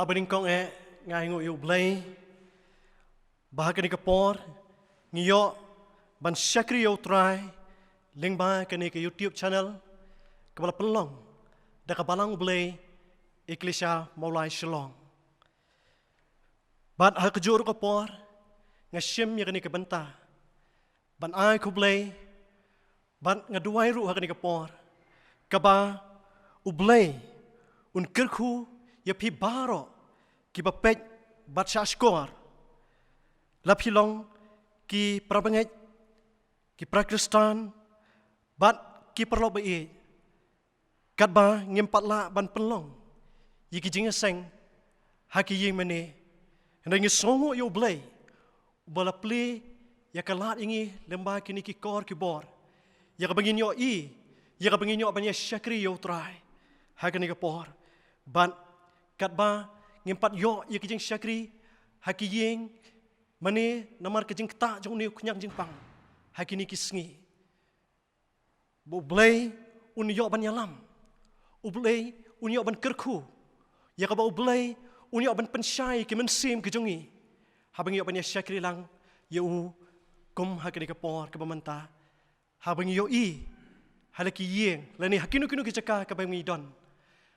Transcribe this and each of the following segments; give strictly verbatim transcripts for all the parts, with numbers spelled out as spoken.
Haba nyngkong eh nga ainguh ïa U Blei ba ha kane ka por ngi ïoh ban shakri ïa U Trai lyngba kane ka YouTube channel kaba la pynlong da ka Balang U Blei Eklisia Mawlai Shillong. Bad ha kajuh ruh ka por nga shim ïa kane ka bynta ban ai khublei bad nga duwai ruh ha kane ka por kaba U Blei un kyrkhu ïa phi baroh kiba peit bad shahshkor, la phi long ki para bangeit, ki para Khristan bad ki paralok ba ïeit. Katba ngim pat lah ban pynlong ïa ki jingïaseng ha ki ïing mane, hynrei ngi sngewnguh ïa U Blei uba la plie ïa ka lad ïa ngi lyngba kine ki kor ki bor, ïa kaba ngin ïohi, ïa kaba ngin ïoh ban ïa shakri ïa U Trai ha kane ka por. Bad katba ngim pat ïoh ïa ki jingshakri ha ki ïing mane namar ka jingktah jong une u khñiang jingpang ha kine ki sngi, ba U Blei un ïoh ban ïalam, U Blei un ïoh ban kyrkhu, ïa kaba U Blei un ïoh ban pynshai ki mynsiem ki jong ngi haba ngi ïoh ban ïa shakri lang ïa U kum ha kane ka por kaba mynta. Haba ngi ïohi ha la ki ïing lane ha kino kino ki jaka kaba ngi don,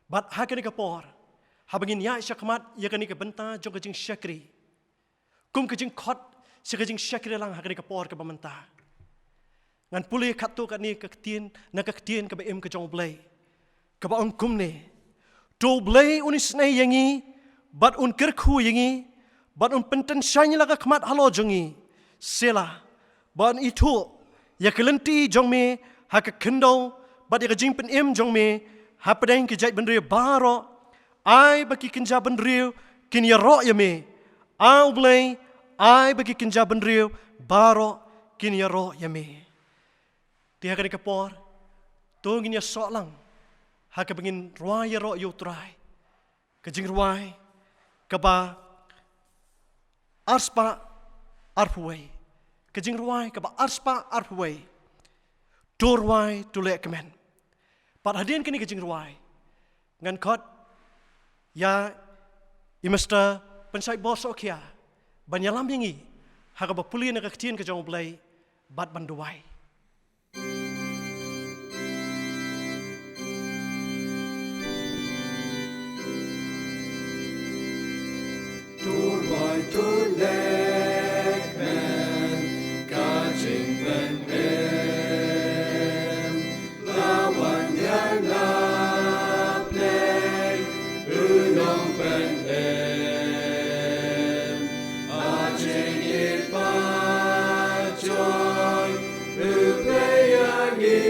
bad ha kane ka por haba ngin ïaid shakhmat ïa kane ka bynta jong ka jingshakri kum ka jingkhot sha ka jingshakri lang ha kane ka por kaba mynta, ngan pule katto katne ka ktien na ka ktien kaba im ka jong U Blei, kaba ong kumne: To U Blei un isynei ïa ngi bad un kyrkhu ïa ngi bad un pyntynshaiñ la ka khmat halor jong ngi. Sela. Bad un ithuh ïa ka lynti jong me ha ka khyndew bad ïa ka jingpynim jong me hapdeng ki jaitbynriew baroh. Ai ba ki kynja bynriew kin ïaroh ïa me. A U Blei, ai ba ki kynja bynriew baroh kin ïaroh ïa me. Te ha kane ka por to ngin ïasoh lang ha kaba ngin rwai ïaroh ïa U Trai, ka jingrwai kaba arspah arphew wei, ka jingrwai kaba arspah arphew wei. To rwai to leh kmen. Bad hadien kane ka jingrwai ngan khot ïa i Mister Pynshait Bor Sohkhia ban ïalam ïa ngi ha kaba pule na ka ktien ka jong U Blei bad ban duwai. To rwai to leh kmen, ka jingpynim la wan ïalap lei, u nongpynim. A jingim ba jong U Blei ïa ngi,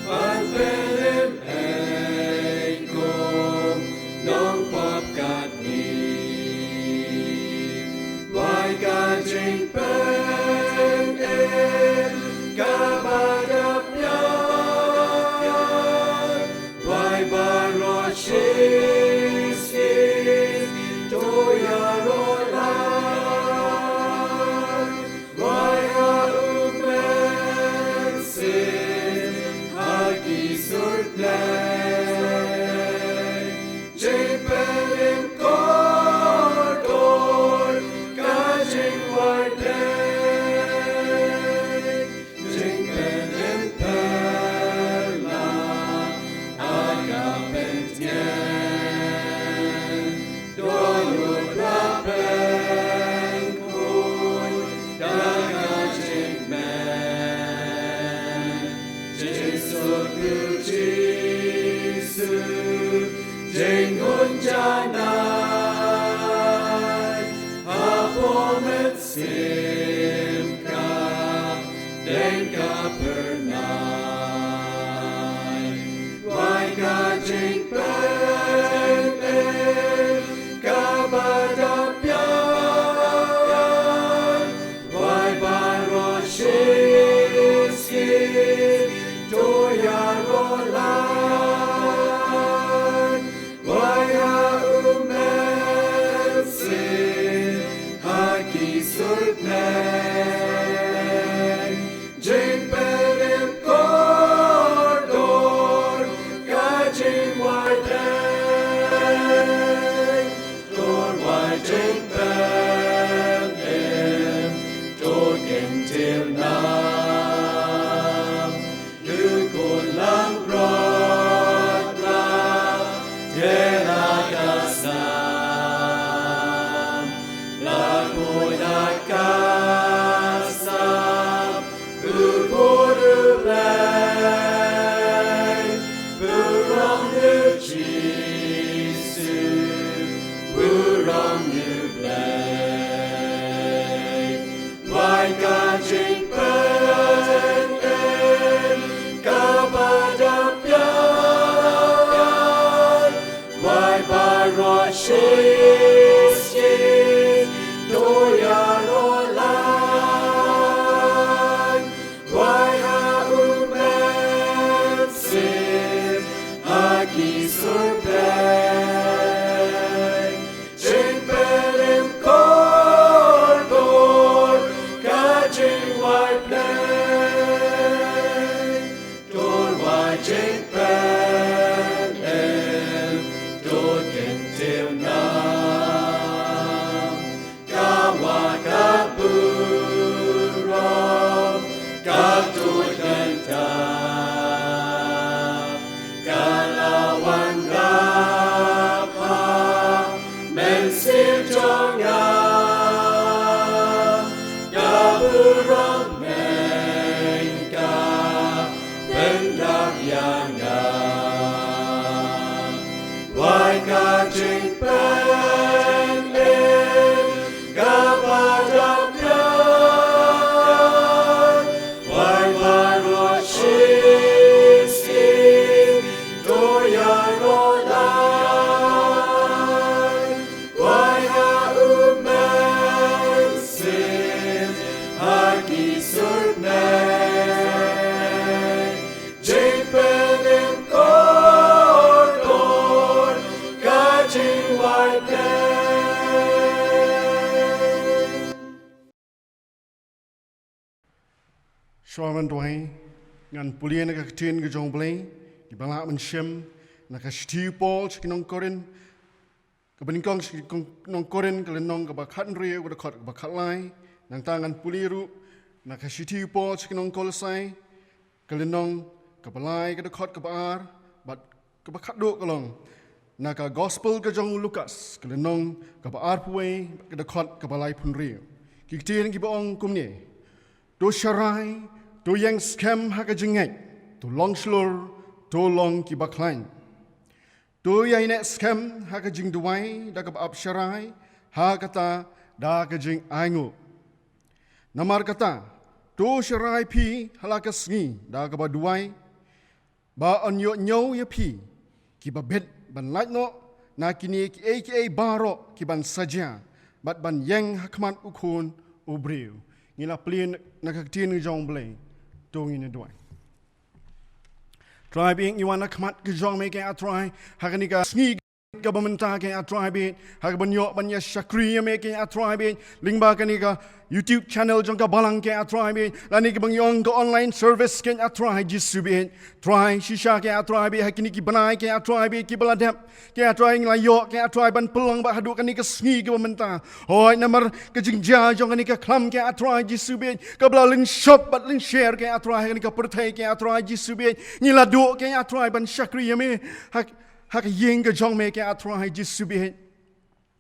ban pynim ei kum nongpop katne. Rwai ka jingpynim kaba dap ïa, rwai baroh shisien to ïaroh lang. Rwai ha U Mynsiem ha ki sur blei. Jingpynim kordor ka jingwai blei. Jingpynim pyrla ha ka pyntieng. To lut la pynkhuid da ka jingkmen. Jingsuk U Jisu, jinghun janai hapoh mynsiem ka dei ka phyrnai. Rwai ka jingpynim kaba dap ïa, rwai baroh shisien to ïaroh lang. Rwai Kela ka snam, la koit ha ka snam, u kut u blei, burom ïa u Jisu, burom ïa u Blei. Wai ka jingpynïaid kaba dap ïaid, wai baroh shisien to ïaroh lang. Wai ha u Mynsiem ha ki sur blei. Jingpynim kordor ka jingwai blei. Dur wai jingpynim, dur kyntiew nam. Ka wah ka burom, ka tuid kyntang. Ka la wan rap ha Mynsiem jong nga. Ka burom mynta pyndap ïa nga. Wai ka jingpynim kaba dap ïaid, wai baroh shisien to ïaroh lang. Wai ha u Mynsiem ha ki sur blei. Jingpynim kordor ka jingwai blei. Shuwa ban duwai, ngan pule na ka ktien ka jong u Blei, kiba lah ban shem na ka shithi u Paul sha ki nong Korinth, kaba nyngkong sha ki nong Korinth, ka lynnong kaba khathynriew, ka dkhot kaba khatlai. Nangta ngan pule ruh na ka shithi u Paul sha ki nong Kolossai, ka lynnong kaba lai, ka dkhot kaba ar, bad kaba khatduh ka long na ka Gospel ka jong u Lukas, ka lynnong kaba arphew wei, ka dkhot kaba laiphew hynriew. Ki ktien kiba ong kumne: To sharai, to ïeng skhem ha ka jingngeit, to long shlur, to long kiba khlaiñ. To ïaineh skhem ha ka jingduwai da kaba ap sharai, ha kata da ka jingainguh. Namar kata, to sharai phi ha la ka sngi da kaba duwai, ba yn ïoh ñiew ïa phi kiba bit ban lait noh na kine kiei kiei baroh ki ban sa jia, bad ban ïeng ha khmat u Khun u briew. Ngi la plie na ka ktien jong u Blei, to ngin ïa duwai. Trai bad ngi wan ha khmat ka jong me ko Trai, ha kane ka sngi kaba mynta ko Trai bad, ha kaba ngi ïoh ban ïa shakri ïa me ko Trai bad, lyngba kane ka YouTube channel jong ka balang ko Trai bad, lane kaba ngi ong ka online service ko Trai Jisu bad. Trai shisha ko Trai bad, ha kine ki bnai ko Trai bad, kiba la dep, ko Trai ngi la ïoh ko Trai ban pynlong bad haduh kane ka sngi kaba mynta. Hooid namar ka jingjia jong kane ka khlam ko Trai Jisu bad, kaba la lyngshop bad lyngshare ko Trai ha kane ka pyrthei ko Trai Jisu bad, ngi la duh ko Trai ban shakri ïa me ha, ha ka ïing ka jong me ko Trai Jisu bad.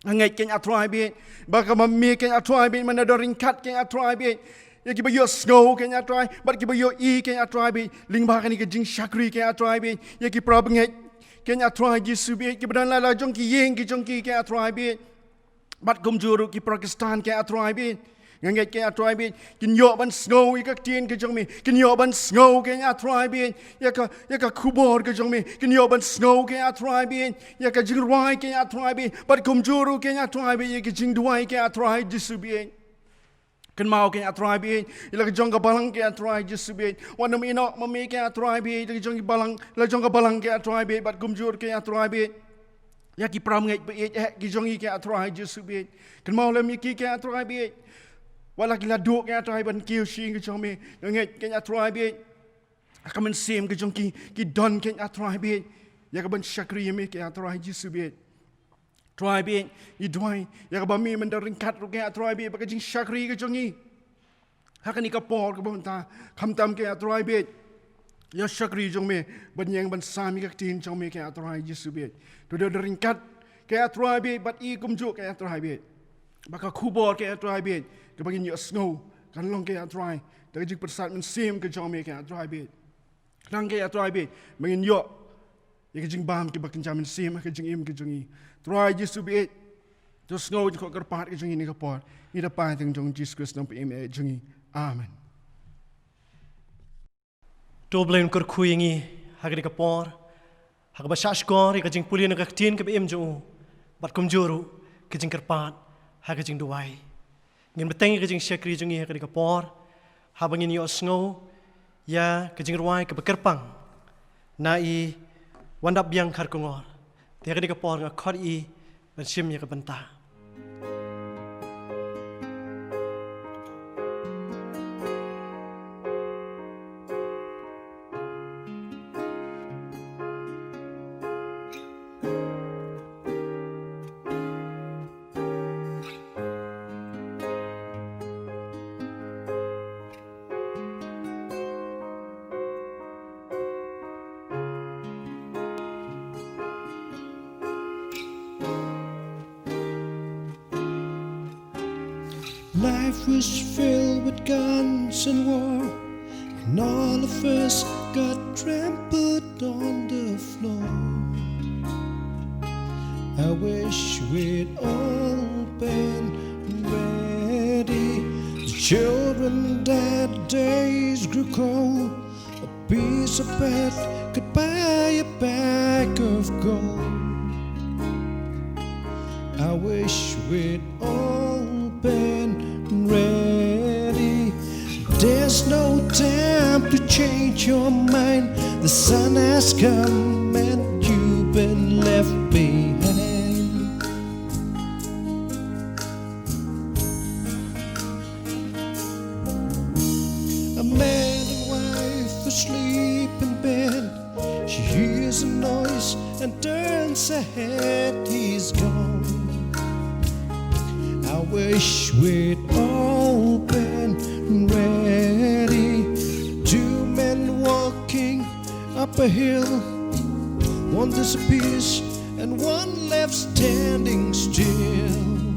Nga ngeit ko Trai bad, ba ka ma me ko Trai bad, mynta don ryngkat ko Trai bad ïa kiba ïohsngew ko Trai, bad kiba ïohi ko Trai bad, lyngba kane ka jingshakri ko Trai bad, ïa ki para bangeit ko Trai Jisu bad, kiba don la la jong ki ïing ki jong ki ko Trai bad. Bad kumjuh ruh ki para Khristan ko Trai bad. Nga ngeit ko Trai bad, kin ïoh ban sngew ïa ka ktien ka jong me, kin ïoh ban sngew ko Trai bad ïa ka, ïa ka khubor ka jong me, kin ïoh ban sngew ko Trai bad ïa ka jingrwai ko Trai bad, bad kumjuh ruh ko Trai bad ïa ka jingduwai ko Trai Jisu bad. Kynmaw ko Trai bad ïa la ka jong ka balang ko Trai Jisu bad. Wat nym ïehnoh ma me ko Trai bad ïa la ka jong ka balang, la jong ka balang ko Trai bad, bad kumjuh ruh ko Trai bad ïa ki para bangeit ba ïeit eh ki jong ngi ko Trai Jisu bad. Kynmaw lem ïa ki ko Trai bad. Wat la ki la duh ko Trai ban kiew sha ïing ka jong me, nga ngeit ko Trai bad, ha ka mynsiem ka jong ki, ki don ko Trai bad ïa ka ban shakri ïa me ko Trai Jisu bad. Trai bad, ngi duwai ïa kaba me mynta ryngkat ruh ko Trai bad, bad ka jingshakri ka jong ngi ha kane ka por kaba mynta, khamtam ko Trai bad, ïa shakri jong me, ban ïeng ban sam ïa ka ktien jong me, ko Trai Jisu bad. To da ryngkat, ko Trai bad, bad i kumjuh, ko Trai bad. Bad ka khubor, ko Trai bad, kaba ngin ïohsngew, kan long ko Trai. Da ka jingpyrsad mynsiem ka jong me, ko Trai bad. Nang ko Trai bad, ba ngin ïoh ïa ka jingbam kaba kynja mynsiem, ka jingim ka jong ngi. Trai Jisu bad, to sngew jingkyrpad ka jong ngi ha kane ka por. Ngi da pan ha ka kyrteng jong Jisu Khrist nongpynim jong ngi. Amen. To Blei un kyrkhu ïa ngi ha kane ka por, ha kaba shahshkor ïa ka jingpule na ka ktien kaba im jong u, bad kumjuh ruh ka jingkyrpad ha ka jingduwai. Ngin bteng ïa ka jingshakri jong ngi ha kane ka por, haba ngin ïohsngew ïa ka jingrwai kaba kyrpang na i Wandabiang Kharkongor. Te ha kane ka por nga khot ïa i ban shim ïa ka bynta. Life was filled with guns and war, and all of us got trampled on the floor. I wish we'd all been ready. The children that days grew cold. A piece of bread could buy a bag of gold. I wish we'd all been ready. There's no time to change your mind. The sun has come and you've been left behind. A man and wife asleep in bed. She hears a noise and turns her head, he's gone. I wish we'd all been ready. Two men walking up a hill. One disappears and one left standing still.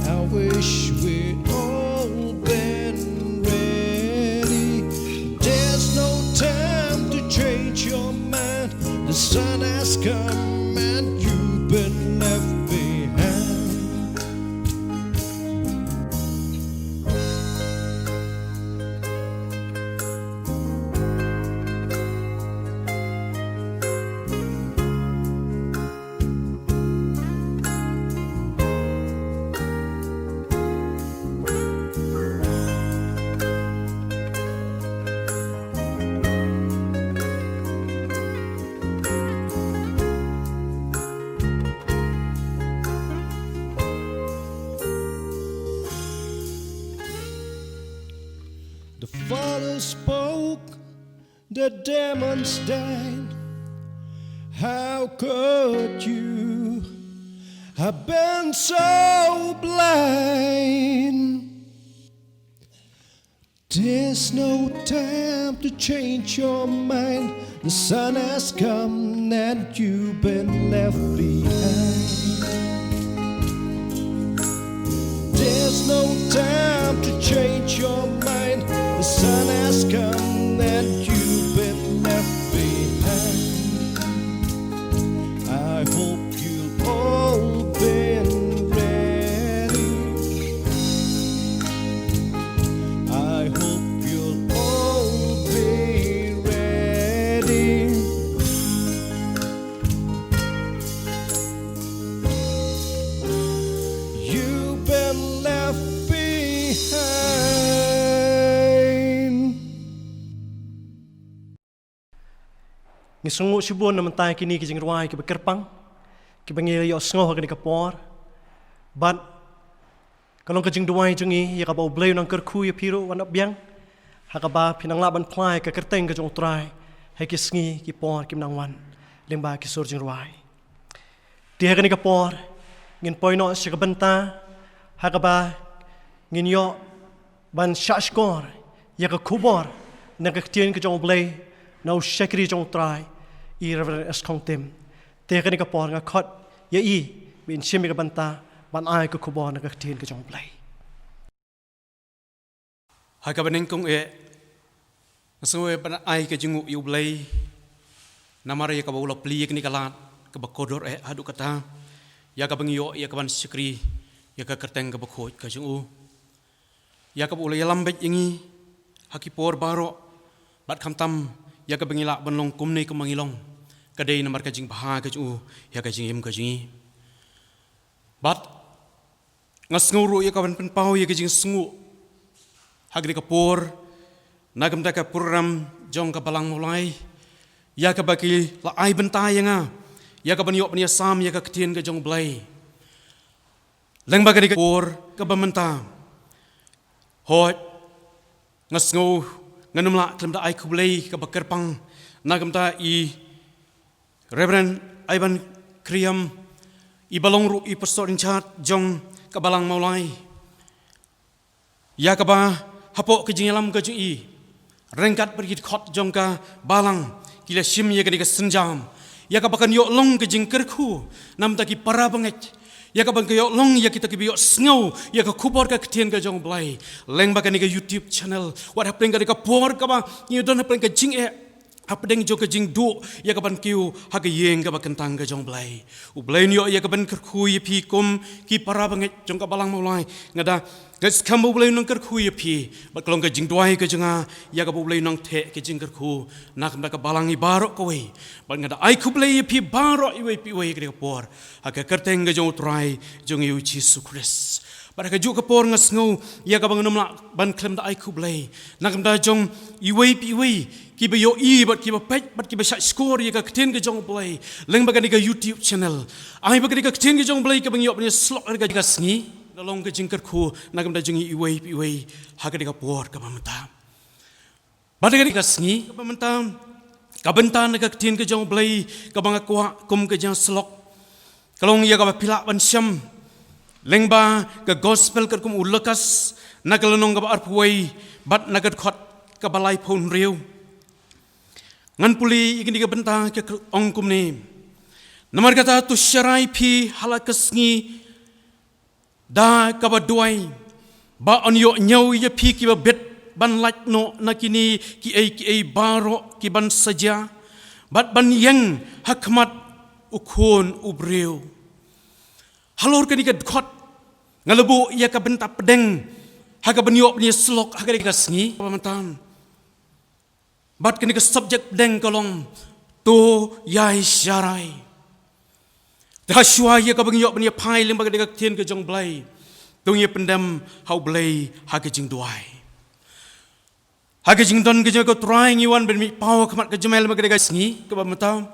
I wish we'd all been ready. There's no time to change your mind. The sun has come and you've been left behind. The Father spoke, the demons died. How could you have been so blind? There's no time to change your mind. The sun has come and you've been left behind. There's no time to change your mind. The sun has come and you've been left behind. I hope you've all been ready. I hope you'll all be ready. You've been left behind. Ngi sngewnguh shibun na bynta kine ki jingrwai kiba kyrpang kiba ngi la ïohsngew ha kane ka por. Bad ka long ka jingduwai jong ngi ïa kaba U Blei un nang kyrkhu ïa phi ruh Wandabiang, ha kaba phin nang lah ban phla ïa ka kyrteng ka jong U Trai ha ki sngi ki por kiba nang wan lyngba ki sur jingrwai. Te ha kane ka por ngin poi noh sha ka bynta ha kaba ngin ïoh ban shahshkor ïa ka khubor Na ka ktien ka jong U Blei, na u shakri jong U Trai, i Reverend S Khongtim. Te kane ka por nga khot ïa i, ba in shim ïa ka bynta ban ai ka khubor na ka ktien ka jong U Blei. Ha kaba nyngkong eh, nga sngew eh ban ai ka jingnguh ïa U Blei, namar ïa kaba u la plie ïa kane ka lad kaba kordor eh haduh katta, ïa kaba ngi ïoh ïa ka ban shakri ïa ka kyrteng kaba khuid ka jong u. Ïa kaba u la ïalam beit ïa ngi ha ki por baroh, bad khamtam ïa kaba ngi lah ban long kumne kumba ngi long, ka dei namar ka jingbha ka jong u ïa ka jingim ka jong ngi. Bad nga sngew ruh ïa ka ban pynpaw ïa ka jingsngew ha kane ka por, na ka bynta ka program jong ka Balang Mawlai, ïa kaba ki la ai bynta ïa nga ïa ka ban ïoh ban ïasam ïa ka ktien ka jong U Blei. Lyngba kane ka por kaba mynta, hooid, nga sngew ngan ym lah khlem da ai khublei kaba kyrpang na ka bynta i Reverend Ivan Kriam, i ba long ruh i Pastor in charge jong ka Balang Mawlai, ïa kaba hapoh ka jingïalam ka jong i, ryngkat bad ki dkhot jong ka Balang, ki la shim ïa kane ka sienjam, ïa kaba kan ïoh long ka jingkyrkhu na ka bynta ki para bangeit, ïa kaba kan ïoh long ïa kita kiba ïohsngew ïa ka khubor ka ktien ka jong U Blei lyngba kane ka YouTube channel. Wat hapdeng kane ka por kaba ngi don hapdeng ka jingeh, hapdeng jong ka jingduh ïa ka ban kiew ha ka ïing kaba kyntang ka jong U Blei, U Blei un ïoh ïa ka ban kyrkhu ïa phi kum ki para bangeit jong ka Balang Mawlai. Nga da ngeit skhem ba U Blei un nang kyrkhu ïa phi, bad ka long ka jingduwai ka jong nga ïa kaba U Blei un nang theh ka jingkyrkhu na ka bynta ka Balang i baroh kawei. Bad nga da ai khublei ïa phi baroh iwei pa iwei ha kane ka por, ha ka kyrteng ka jong U Trai jong ngi U Jisu Khrist. Bad ha kajuh ka por nga sngew ïa kaba ngan ym lah ban khlem da ai khublei na ka bynta jong iwei pa iwei kiba ïohi bad kiba peit bad kiba shah shkor ïa ka ktien ka jong U Blei lyngba kane ka YouTube channel. Ai ba kane ka ktien ka jong U Blei kaba ngi ïoh ban ïasyllok ha kane ka sngi, kan long ka jingkyrkhu na ka bynta jong ngi iwei pa iwei ha kane ka por kaba mynta. Bad ha kane ka sngi kaba mynta, ka bynta na ka ktien ka jong U Blei kaba nga kwah kum ka jingïasyllok, ka long ïa kaba phi lah ban shem lyngba ka Gospel katkum u Lukas, na ka lynnong kaba arphew wei bad na ka dkhot kaba laiphew hynriew. Ngan pule ïa kane ka bynta, ka ong kumne: Namarkata to sharai phi ha la ka sngi da kaba duwai, ba yn ïoh ñiew ïa phi kiba bit ban lait noh na kine kiei kiei baroh ki ban sa jia bad ban ïeng ha khmat U Khun u briew. Halor kane ka dkhot nga la buh ïa ka bynta pdeng ha kaban ïoh ban ïasyllok ha kane ka sngi kaba mynta. Bad kane ka subject pdeng ka long: To ïai sharai. Te ha shuwa ïa kaba ngi ïoh ban ïaphai lyngba kane ka ktien ka jong U Blei, to ngin ïa pyndem ha U Blei ha ka jingduwai. Ha ka jingdon ka jong me ko Trai ngi wan ban mih paw ha khmat ka jong me lyngba kane ka sngi kaba mynta.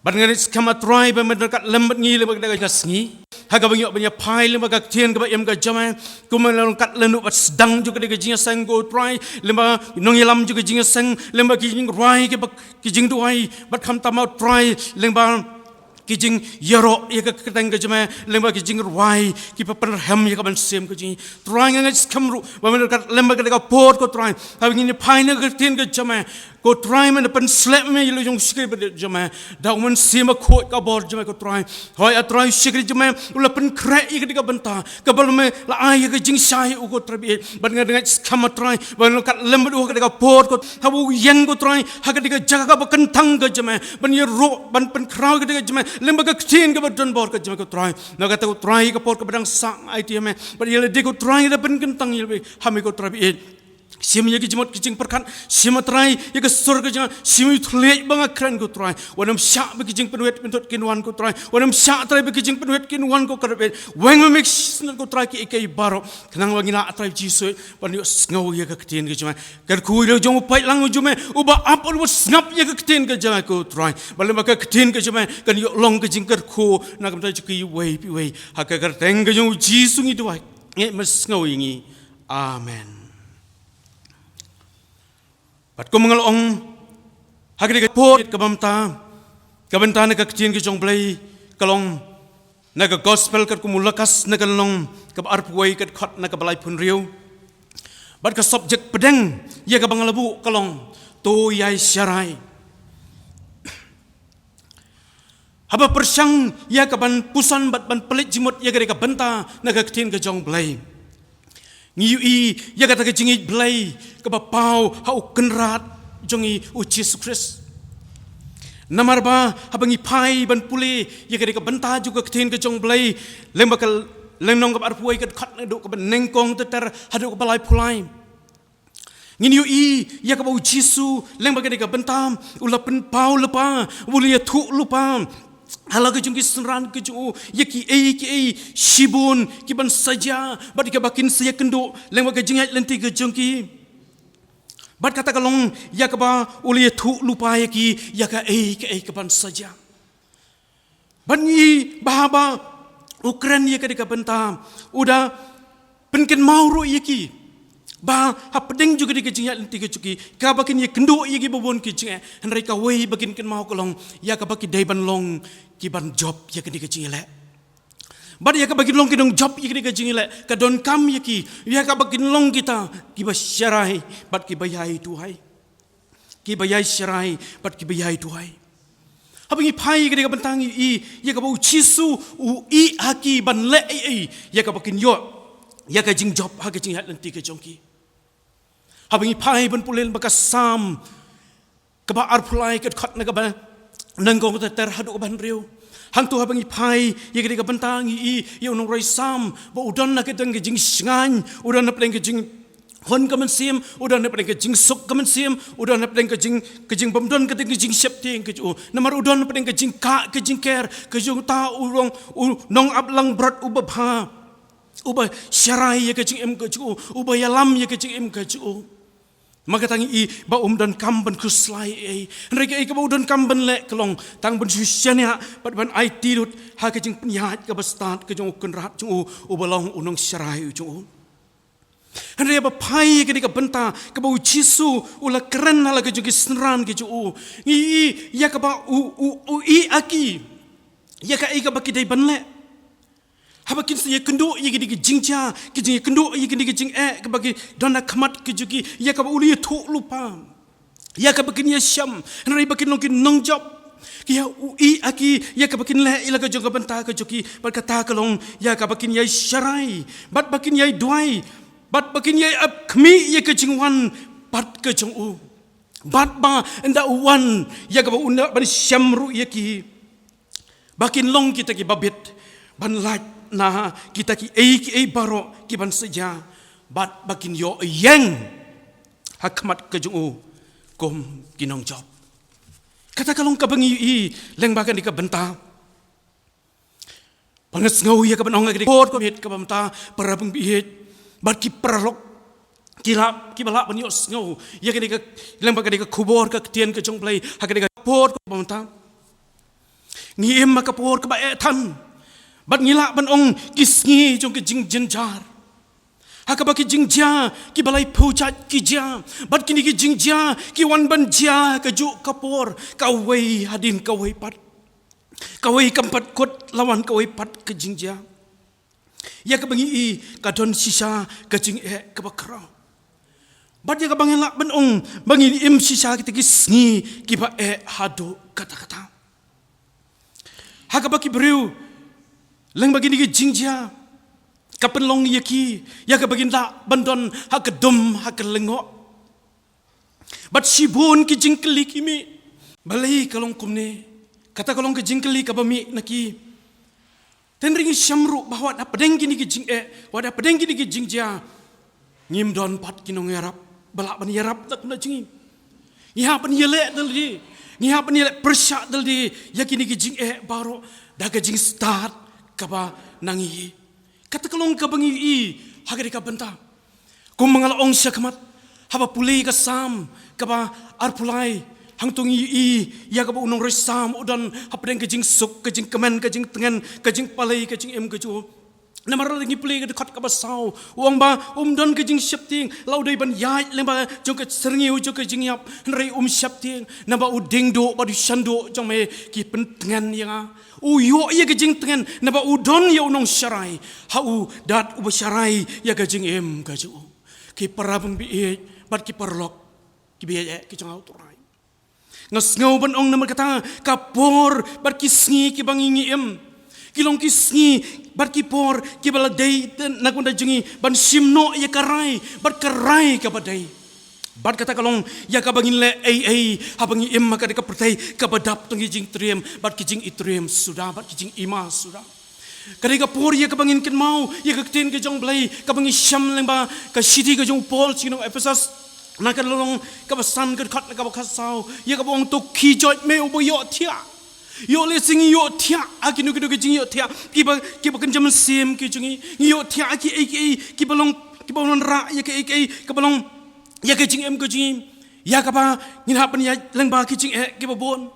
Bad nga ngeit skhem a Trai ba men ryngkat lem bad ngi lyngba kane ka sngi, ha kaba ngi ïoh ban ïaphai lyngba ka ktien kaba im ka jong me. Kumba la long kat lynti bad sdang jong kane ka jingïaseng ko Trai, lyngba nongïalam jong ka jingïaseng, lyngba ki jingrwai kiba, ki jingduwai, bad khamtam a Trai lyngba ki jingïaroh ïa ka kyrteng ka jong me, lyngba ki jingrwai kiba pynrhem ïa ka mynsiem ka jong ngi. Trai nga ngeit skhem ruh ba men ryngkat lem bad kane ka por ko Trai, haba ngin ïaphai na ka ktien ka jong me, ko Trai men da pynsleh me ïa la jong u shakri bad jong me da u Mynsiem Bakhuid ka bor jong me ko Trai. Hooid a Trai, u shakri jong me u la pynkhreh ïa kane ka bynta kaba la me la ai ïa ka jingshai u ko Trai baieit. Bad nga ngeit skhem a Trai ba men ryngkat lem bad u ha kane ka por ko, haba u ïeng ko Trai ha kane ka jaka kaba kyntang ka jong me, ban ïaroh ban pynkhraw ïa kane ka jong me lyngba ka ktien kaba donbor ka jong me ko Trai. Na kata ko Trai ka por kaba dang sah nga aiti ïa me, bad ïa lade ko Trai da pynkyntang ïa lade ha me ko Trai baieit. Shim ïa ki jingmut ki jingpyrkhat, shim a Trai ïa ka sur ka jong nga, shim ïa u thylliej ba nga kren ko Trai. Wat nym shah ba ki jingpynwit pynthut kin wan ko Trai. Wat nym shah Trai ba ki jingpynwit kin wan ko Trai baieit. Weng ma me ki shnat ko Trai kiei kiei baroh, khnang ba ngin lah a Trai Jisu ban ïohsngew ïa ka ktien ka jong me. Kyrkhu ïa la jong u paidlang u jong me uba ap bad uba sngap ïa ka ktien ka jong me ko Trai. Bad lyngba ka ktien ka jong me kan ïoh long ka jingkyrkhu na ka bynta jong kiwei pa kiwei. Ha ka kyrteng ka jong u Jisu ngi duwai, ngi ïeit, me sngew ïa ngi. Amen. Bad kum nga la ong, ha kane ka por kaba mynta, ka bynta na ka ktien ka jong U Blei ka long na ka Gospel katkum u Lukas, na ka lynnong kaba arphew wei, ka dkhot na kaba laiphew hynriew. Bad ka subject pdeng ïa kaba nga la buh ka long, to ïai sharai. Haba pyrshang ïa kaban puson bad ban pynleit jingmut ïa kadei ka bynta na ka ktien ka jong Blei, ngi ïohi ïa kata ka jingïeit Blei kaba paw ha u Kynrad jong ngi u Jisu Khrist. Namar ba haba ngi phai ban pule ïa kadei ka bynta jong ka ktien ka jong Blei, lyngba ka Lynnong kaba arphew wei, ka dkhot naduh kaba nyngkong ter ter haduh kaba laiphew lai, ngin ïohi ïa kaba u Jisu lyngba kadei ka bynta u la pynpaw lypa, u la ïathuh lypa ha la ka jong ki synran ka jong u ïa kiei kiei shibun kiban sa jia bad ïa kaba kin sa ïakynduh lyngba ka jingïaid lynti ka jong ki. Bad kata ka long ïa kaba u la ïathuh lypa ïa ki ïa kaei kaei kaban sa jia. Bad ngi, ba haba u kren ïa kadei ka bynta, u da pynkynmaw ruh ïa ki ba hapdeng jong kadei ka jingïaid lynti ka jong ki, kaba kin ïakynduh ïa kiba bun ki jingeh, hynrei kawei ba kin kynmaw ka long ïa kaba ki dei ban long kiban jop ïa kadei ka jingïaleh. Bad ïa kaba kin long ki nongjop ïa kadei ka jingïaleh, ka donkam ïa ki ïa kaba kin long kita kiba sharai bad kiba ïai duwai. Kiba ïai sharai bad kiba ïai duwai. Haba ngi phai ïa kadei ka bynta ngi ïohi ïa kaba u Jisu u ïeh ha ki ban leh ei ei ïa kaba kin ïoh ïa ka jingjop ha ka jingïaid lynti ka jong ki. Haba ngi phai ban pule lyngba ka Salm kaba arphew lai, ka dkhot na kaba nyngkong ter ter haduh kaba hynriew. Hangto haba ngi phai ïa kadei ka bynta ngi ïohi ïa u nongrwai Salm ba u don na ka dang ka jingshngaiñ, u don na pdeng ka jing hun ka mynsiem, u don na pdeng ka jingsuk ka mynsiem, u don na pdeng ka jing, ka jingbymdon ka dang ka jingsheptieng ka jong u. Namar u don na pdeng ka jingkah ka jingker ka jong uta u long u nongap langbrot uba bha, uba sharai ïa ka jingim ka jong u, uba ïalam ïa ka jingim ka jong u. Ma kata ngi ïohi ba um donkam ban khuslai ei ei. Hynrei kaei kaba u donkam ban leh ka long tang ban shu shaniah bad ban aiti lut ha ka jingpynïaid kaba stad ka jong u Kynrad jong u, uba long u nongsharai u jong u. Hynrei haba phai ïa kadei ka bynta kaba u Jisu u la kren ha la ka jong ki synran ka jong u, ngi ïohi ïa kaba u, u, u ïeh ha ki ïa kaei kaba ki dei ban leh. Haba kin sa ïakynduh ïa kadei ka jingjia, ki jingïakynduh ïa kadei ka jingeh kaba ki don ha khmat ka jong ki, ïa kaba u la ïathuh lypa ïa kaba kin ïashem, hynrei ba kin long ki nongjop. Ki ïa, u ïeh ha ki ïa kaba kin leh ïa la ka jong ka bynta ka jong ki, bad kata ka long ïa kaba kin ïai sharai bad ba kin ïai duwai bad ba kin ïai ap khmih ïa ka jingwan pat ka jong u. Bad ba ynda u wan ïa kaba un da ban shem ruh ïa ki, ba kin long kita kiba bit ban lait na kita kiei kiei baroh kiban sa jia, bad ba kin ïoh ïeng ha khmat ka jong u kum ki nongjop. Kata ka long kaba ngi ïohi lyngba kadei ka bynta. Ba nga sngew ïa kaban ong ha kadei ka por ka miet kaba mynta, para bangeit bad ki paralok, ki lah, kiba lah ban ïohsngew ïa kadei ka, lyngba kadei ka khubor ka ktien ka jong Blei ha kadei ka por kaba mynta. Ngi im ha ka por kaba eh than bad ngi lah ban ong ki sngi jong ka jingjynjar, ha kaba ki jingjia kiba laiphew jait ki jia, bad kine ki jingjia ki wan ban jia kajuh ka por, kawei hadien kawei pat. Kawei kam pat kut la wan kawei pat ka jingjia. Ïa kaba ngi ïohi ka don shisha ka jingeh kaba khraw. Bad ïa kaba ngi lah ban ong ba ngi im shisha kita ki sngi kiba eh haduh katta katta. Ha kaba ki briew lyngba kine ki jingjia ka pynlong ïa ki ïa kaba kin lah ban don ha ka dum ha ka lyngngoh. Bad shibun ki jingkylli ki mih, balei ka long kumne? Kata ka long ka jingkylli kaba mih na ki. Tang ba ngi shem ruh ba wat hapdeng kine ki jingeh, wat hapdeng kine ki jingjia, ngim don pat ki nongïarap ba lah ban ïarap da kumta jong ngi. Ngi hap ban ïaleh da lade, ngi hap ban ïaleh pyrshah da lade ïa kine ki jingeh baroh da ka jingstad kaba na ngi. Kata ka long kaba ngi ïohi ha kadei ka bynta. Kumba nga la ong shakhmat, haba pule ka Salm kaba arphew lai, hangto ngi ïohi ïa kaba u nongrwai Salm u don hapdeng ka jingsuk, ka jingkmen, ka jingtngen, ka jingpalei, ka jingim ka jong u. Namar lada ngi pule ka dkhot kaba saw, u ong ba um don ka jingsheptieng, la u dei ban ïaid lyngba jong ka syrngiew jong ka jingïap, hynrei um sheptieng, naba u diengduh bad u shanduh jong me ki pyntngen ïa nga. U ïoh ïa ka jingtngen naba u don ïa u nongsharai ha u, dat uba sharai ïa ka jingim ka jong u. Ki para bangbieit bad ki paralok kiba ïaid eh ki jong U Trai. Nga sngew ban ong namar kata ka por bad ki sngi kiba ngi ngi im, ki long ki sngi bad ki por kiba la dei na ka bynta jong ngi ban shim noh ïa ka rai bad ka rai kaba dei. Bad kata ka long ïa kaba ngin leh ei ei haba ngi im ha kane ka pyrthei kaba dap tang ki jingtriem bad ki jingitriem suda bad ki jingima suda. Ka dei ka por ïa kaba ngin kynmaw ïa ka ktien ka jong U Blei kaba ngi shem lyngba ka shithi ka jong u Paul sha ki nong Ephesus, na ka lynnong kaba san, ka dkhot na kaba khatsaw, ïa kaba ong, to khie joit me uba ïohthiah. Ïoh lehse ngi ïohthiah ha kino kino ki jingïohthiah kiba, kiba kynja mynsiem ki jong ngi. Ngi ïohthiah ha kiei kiei kiba long, kiba wanrah ïa kiei kiei kaba long ïa ka jingim ka jong ngi, ïa kaba ngin hap ban ïaid lyngba ki jingeh kiba bun.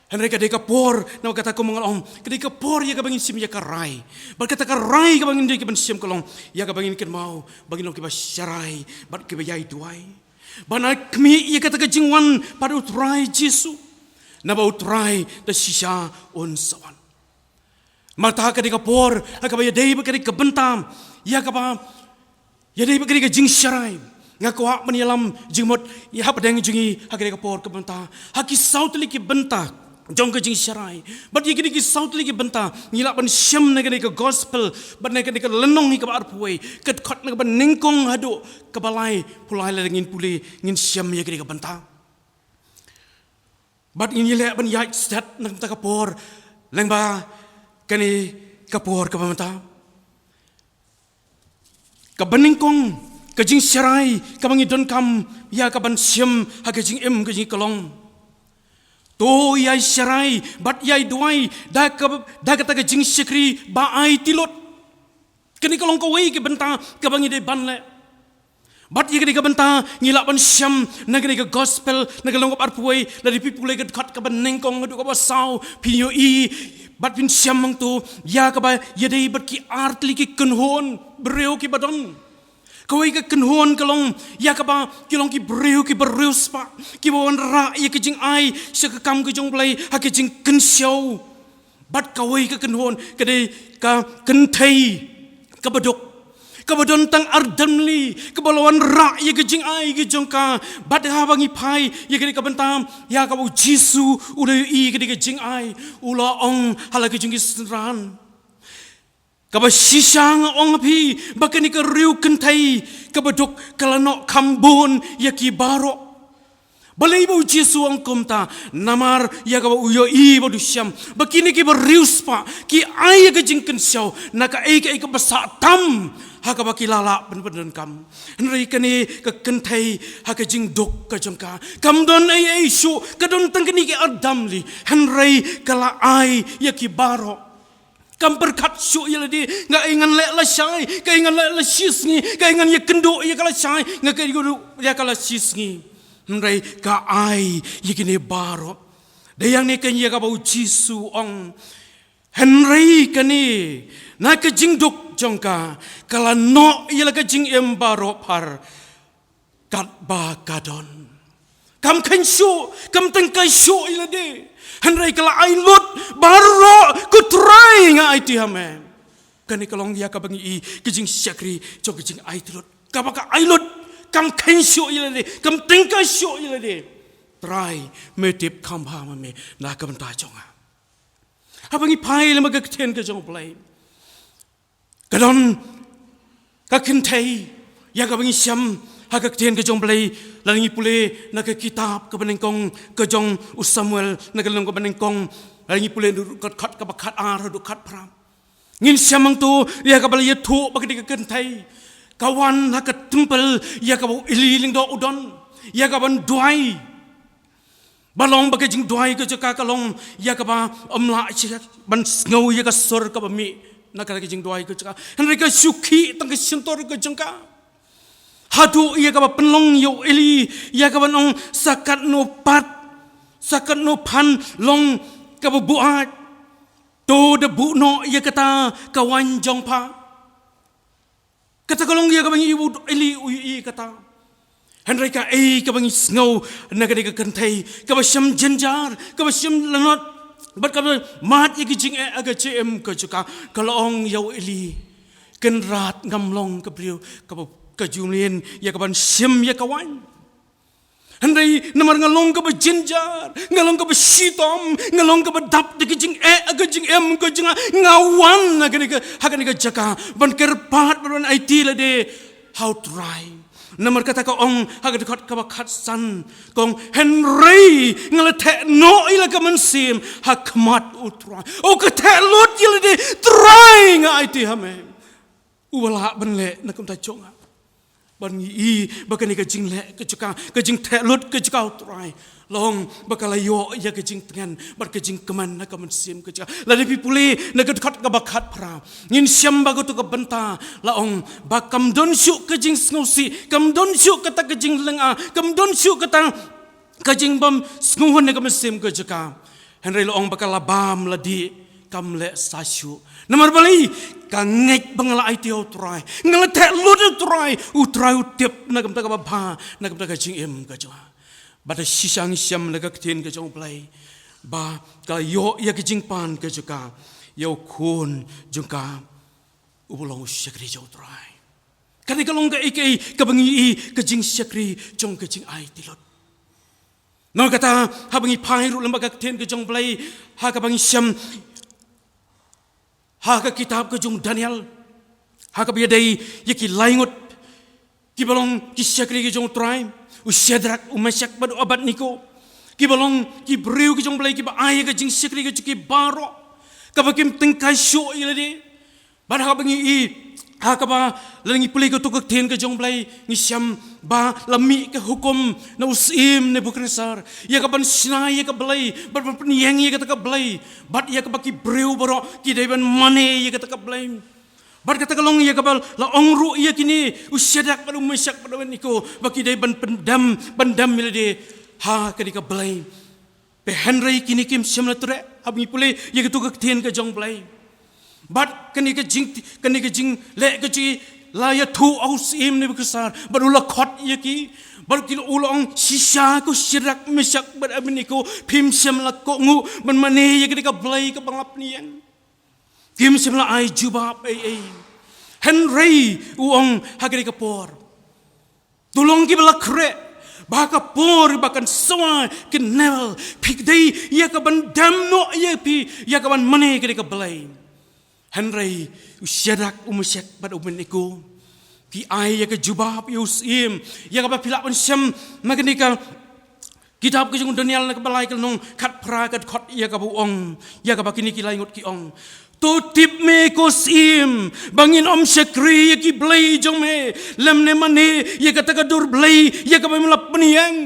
Hynrei ka dei ka por, namar kata kumba nga la ong, ka dei ka por ïa kaba ngin shim ïa ka rai. Bad kata ka rai kaba ngin dei ki ban shim ka long ïa kaba ngin kynmaw ba ngin long kiba sharai bad kiba ïai duwai, ba ngin khmih ïa kata ka jingwan pat U Trai Jisu, naba U Trai da shisha un sa wan. Namar kata ka dei ka por ha kaba ïadei bad ka dei ka bynta ïa kaba ïadei bad ka dei ka jingsharai. Nga kwah ban ïalam jingmut ïa hapdeng jong ngi ha ka dei ka por ka bynta ha ki saw tylli ki bynta jong ka jingsharai. Bad ïa kine ki saw tylli ki bynta ngi lah ban shem na kane ka gospel, bad na kane ka lynnong hi kaba arphew wei, ka dkhot na kaba nyngkong haduh kaba laiphew lai. Lada ngin pule, ngin shem ïa kane ka bynta. Bad ngin ïaleh ban ïaid stet na ka bynta ka por lyngba kane ka por kaba mynta. Kaba nyngkong, ka jingsharai kaba ngi donkam ïa ka ban shem ha ka jingim ka jong ngi ka long, to ïai sharai bad ïai duwai da ka, da kata ka jingshakri ba aiti lut. Kane ka long kawei ka bynta kaba ngi dei ban leh. Bad ïa kane ka bynta ngi lah ban shem na kane ka gospel, na ka lynnong kaba arphew wei, lada phi pule ka dkhot kaba nyngkong haduh kaba saw, phin ïohi bad phin shem hangto ïa kaba ïadei bad ki ar tylli ki kynhun briew kiba don. Kawei ka kynhun ka long ïa kaba ki long ki briew kiba riewspah, kiba wanrah ïa ka jingai sha ka kam ka jong U Blei ha ka jingkynshew. Bad kawei ka kynhun ka dei ka kynthei kaba duk, kaba don tang ar damli, kaba la wanrah ïa ka jingai ka jong ka. Bad haba ngi phai ïa kane ka bynta, ïa kaba U Jisu u la ïohi kane ka jingai, u la ong ha la ka jong ki synran. Kaba shisha nga ong ha phi ba kane ka riew kynthei kaba duk ka la noh kham bun ïa ki baroh. Balei ba U Jisu u ong kumta? Namar ïa kaba u ïohi bad u shem ba kine kiba riewspah ki ai ïa ka jingkynshew na kaei kaei kaba sah tam ha kaba ki la lah ban pyndonkam. Hynrei kane ka kynthei ha ka jingduk ka jong ka, kam don ei ei shuh, ka don tang kine ki ar damli, hynrei ka la ai ïa ki baroh. Kam pyrkhat shuh ïa lade, nga ai ngan leh lashai, ka ai ngan leh lashisngi, ka ai ngan ïakynduh ïa ka lashai, nga ka ïakynduh ïa ka lashisngi. Hynrei ka ai ïa kine baroh. Dei ïa kane ka ïa kaba U Jisu u ong. Hynrei kane na ka jingduk jong ka, ka la noh ïa la ka jingim baroh phar katba ka don. Kam kheiñ shuh, kam tyngkai shuh ïa lade. Hynrei ka la ai lut baroh, ko Trai nga aiti ha me. Kane ka long ïa kaba ngi i ka jingshakri jong ka jingaiti lut. Kaba ka ai lut, kam kheiñ shuh ïa lade, kam tyngkai shuh ïa lade. Trai, me tip kham bha ma me na ka bynta jong nga. Haba ngi phai lem ha ka ktien ka jong U Blei, ka don ka kynthei ïa kaba ngi shem ha ka ktien ka jong U Blei, lada ngi pule na ka kitab kaba nyngkong ka jong u Samuel, na ka lynnong kaba nyngkong, lada ngi pule na ka dkhot kaba khatar haduh khatphra, ngin shem hangto ïa kaba la ïathuh ba ka dei ka kynthei ka wan ha ka temple ïa kaba u Eli Lyngdoh u don, ïa kaban duwai. Ba long ba ka jingduwai ka jong ka ka long ïa kaba ym lah shuh ban sngew ïa ka sur kaba mih na ka jingduwai ka jong ka. Hynrei ka shu khih tang ka shyntur ka jong ka haduh ïa kaba pynlong ïa u Eli, ïa kaban ong, sa katno pat, sa katno phan long kaba buaid, to da buh noh ïa kata ka waiñ jong pha. Kata ka long ïa kaba ngi i, u Eli u i kata. Hynrei kaei kaba ngi sngew na ka dei ka kynthei kaba shem jynjar, kaba shem lanot, bad kaba mad ïa ki jingeh ha ka jingim ka jong ka, ka la ong ïa u Eli, kynrad, ngam long ka briew kaba ka jumlien ïa ka ban shim ïa ka waiñ. Hynrei namar nga long kaba jynjar, nga long kaba shitom, nga long kaba dap da ka jingeh, ka jingem, ka jingeh, nga wan ha kane ka, ha kane ka jaka ban kyrpad, ban aiti lade ha U Trai. Namar kata ka ong ha ka dkhot kaba khatsan, ka ong, hynrei nga la theh noh ïa la ka mynsiem ha khmat U Trai. U ka theh lut ïa lade, Trai, nga aiti ha me. U ba lah ban leh na kumta jong nga. Ban ngi i ba kane ka jingleh ka jaka, ka jingtheh lut ka jaka U Trai, la ong ba ka la ïoh ïa ka jingtngen bad ka jingkmen na ka mynsiem ka jaka. Lada phi pule na ka dkhot kaba khatphra, ngin shem ba kato ka bynta, la ong ba kam don shuh ka jingsngewsih, kam don shuh kata ka jinglynga, kam don shuh kata ka jingbym sngewhun na ka mynsiem ka jaka. Hynrei la ong ba ka la bam la dih, kam leh sa shuh. Namar balei? Ka ngeit ba nga la aiti ha U Trai, nga la theh lut ha U Trai, U Trai u tip na ka bynta kaba bha, na ka bynta ka jingim ka jong nga. Bad da shisha ngi shem na ka ktien ka jong U Blei ba ka la ïoh ïa ka jingpan ka jaka ïa u khun jong ka uba long u shakri jong U Trai. Kane ka long kaei kaei kaba ngi i, ka jingshakri jong ka jingaiti lut. Namar kata, haba ngi phai ruh lem bad ka ktien ka jong U Blei, ha kaba ngi shem ha ka kitab ka jong u Daniel, ha kaba ïadei ïa ki lai ngut kiba long ki shakri ki jong U Trai, u Shadrak, u Meshak bad u Abednego, kiba long ki briew ki jong U Blei kiba ai ïa ka jingshakri ka jong ki baroh, kaba kim tyngkai shuh ïa lade. Bad ha kaba ngi i, ha kaba, lada ngi pule kato ka ktien ka jong U Blei, ngi shem ba la mih ka hukum na u Syiem Nebukhadnessar ïa ka ban shna ïa ka blei bad ban pynïeng ïa kata ka blei, bad ïa kaba ki briew baroh ki dei ban mane ïa kata ka blei. Bad kata ka long ïa kaba la ong ruh ïa kine, u Shadrak bad u Meshak bad u Abednego, ba ki dei ban pyndem, ban dem ïa lade ha kane ka blei. Hynrei kine kim shym la treh, haba ngi pule ïa kato ka ktien ka jong U Blei. Bad kane ka jing, kane ka jingleh ka jong ki la ïathuh ha u Syiem Nebukhadnessar, bad u la khot ïa ki, bad ki, u la ong, shisha ko Shadrak, Meshak bad Abednego, phim shym la kohnguh ban mane ïa kane ka blei kaba nga la pynïeng. Kim shym la ai jubab ei ei. Hynrei u ong ha kane ka por, to long kiba la khreh ba ha ka por ba kan sawa ki newel, phi dei ïa ka ban dem noh ïa phi ïa ka ban mane kane ka blei. Hynrei u Shadrak, u Meshak bad u Abednego ki ai ïa ka jubab ïa u Syiem, ïa kaba phi lah ban shem na kane ka kitab ka jong u Daniel na kaba lai ka lynnong khatphra ka dkhot ïa kaba u ong, ïa kaba kine ki lai ngut ki ong, to tip me ko Syiem, ba ngin ym shakri ïa ki blei jong me, lymne mane ïa kata ka dur blei ïa kaba me la pynïeng.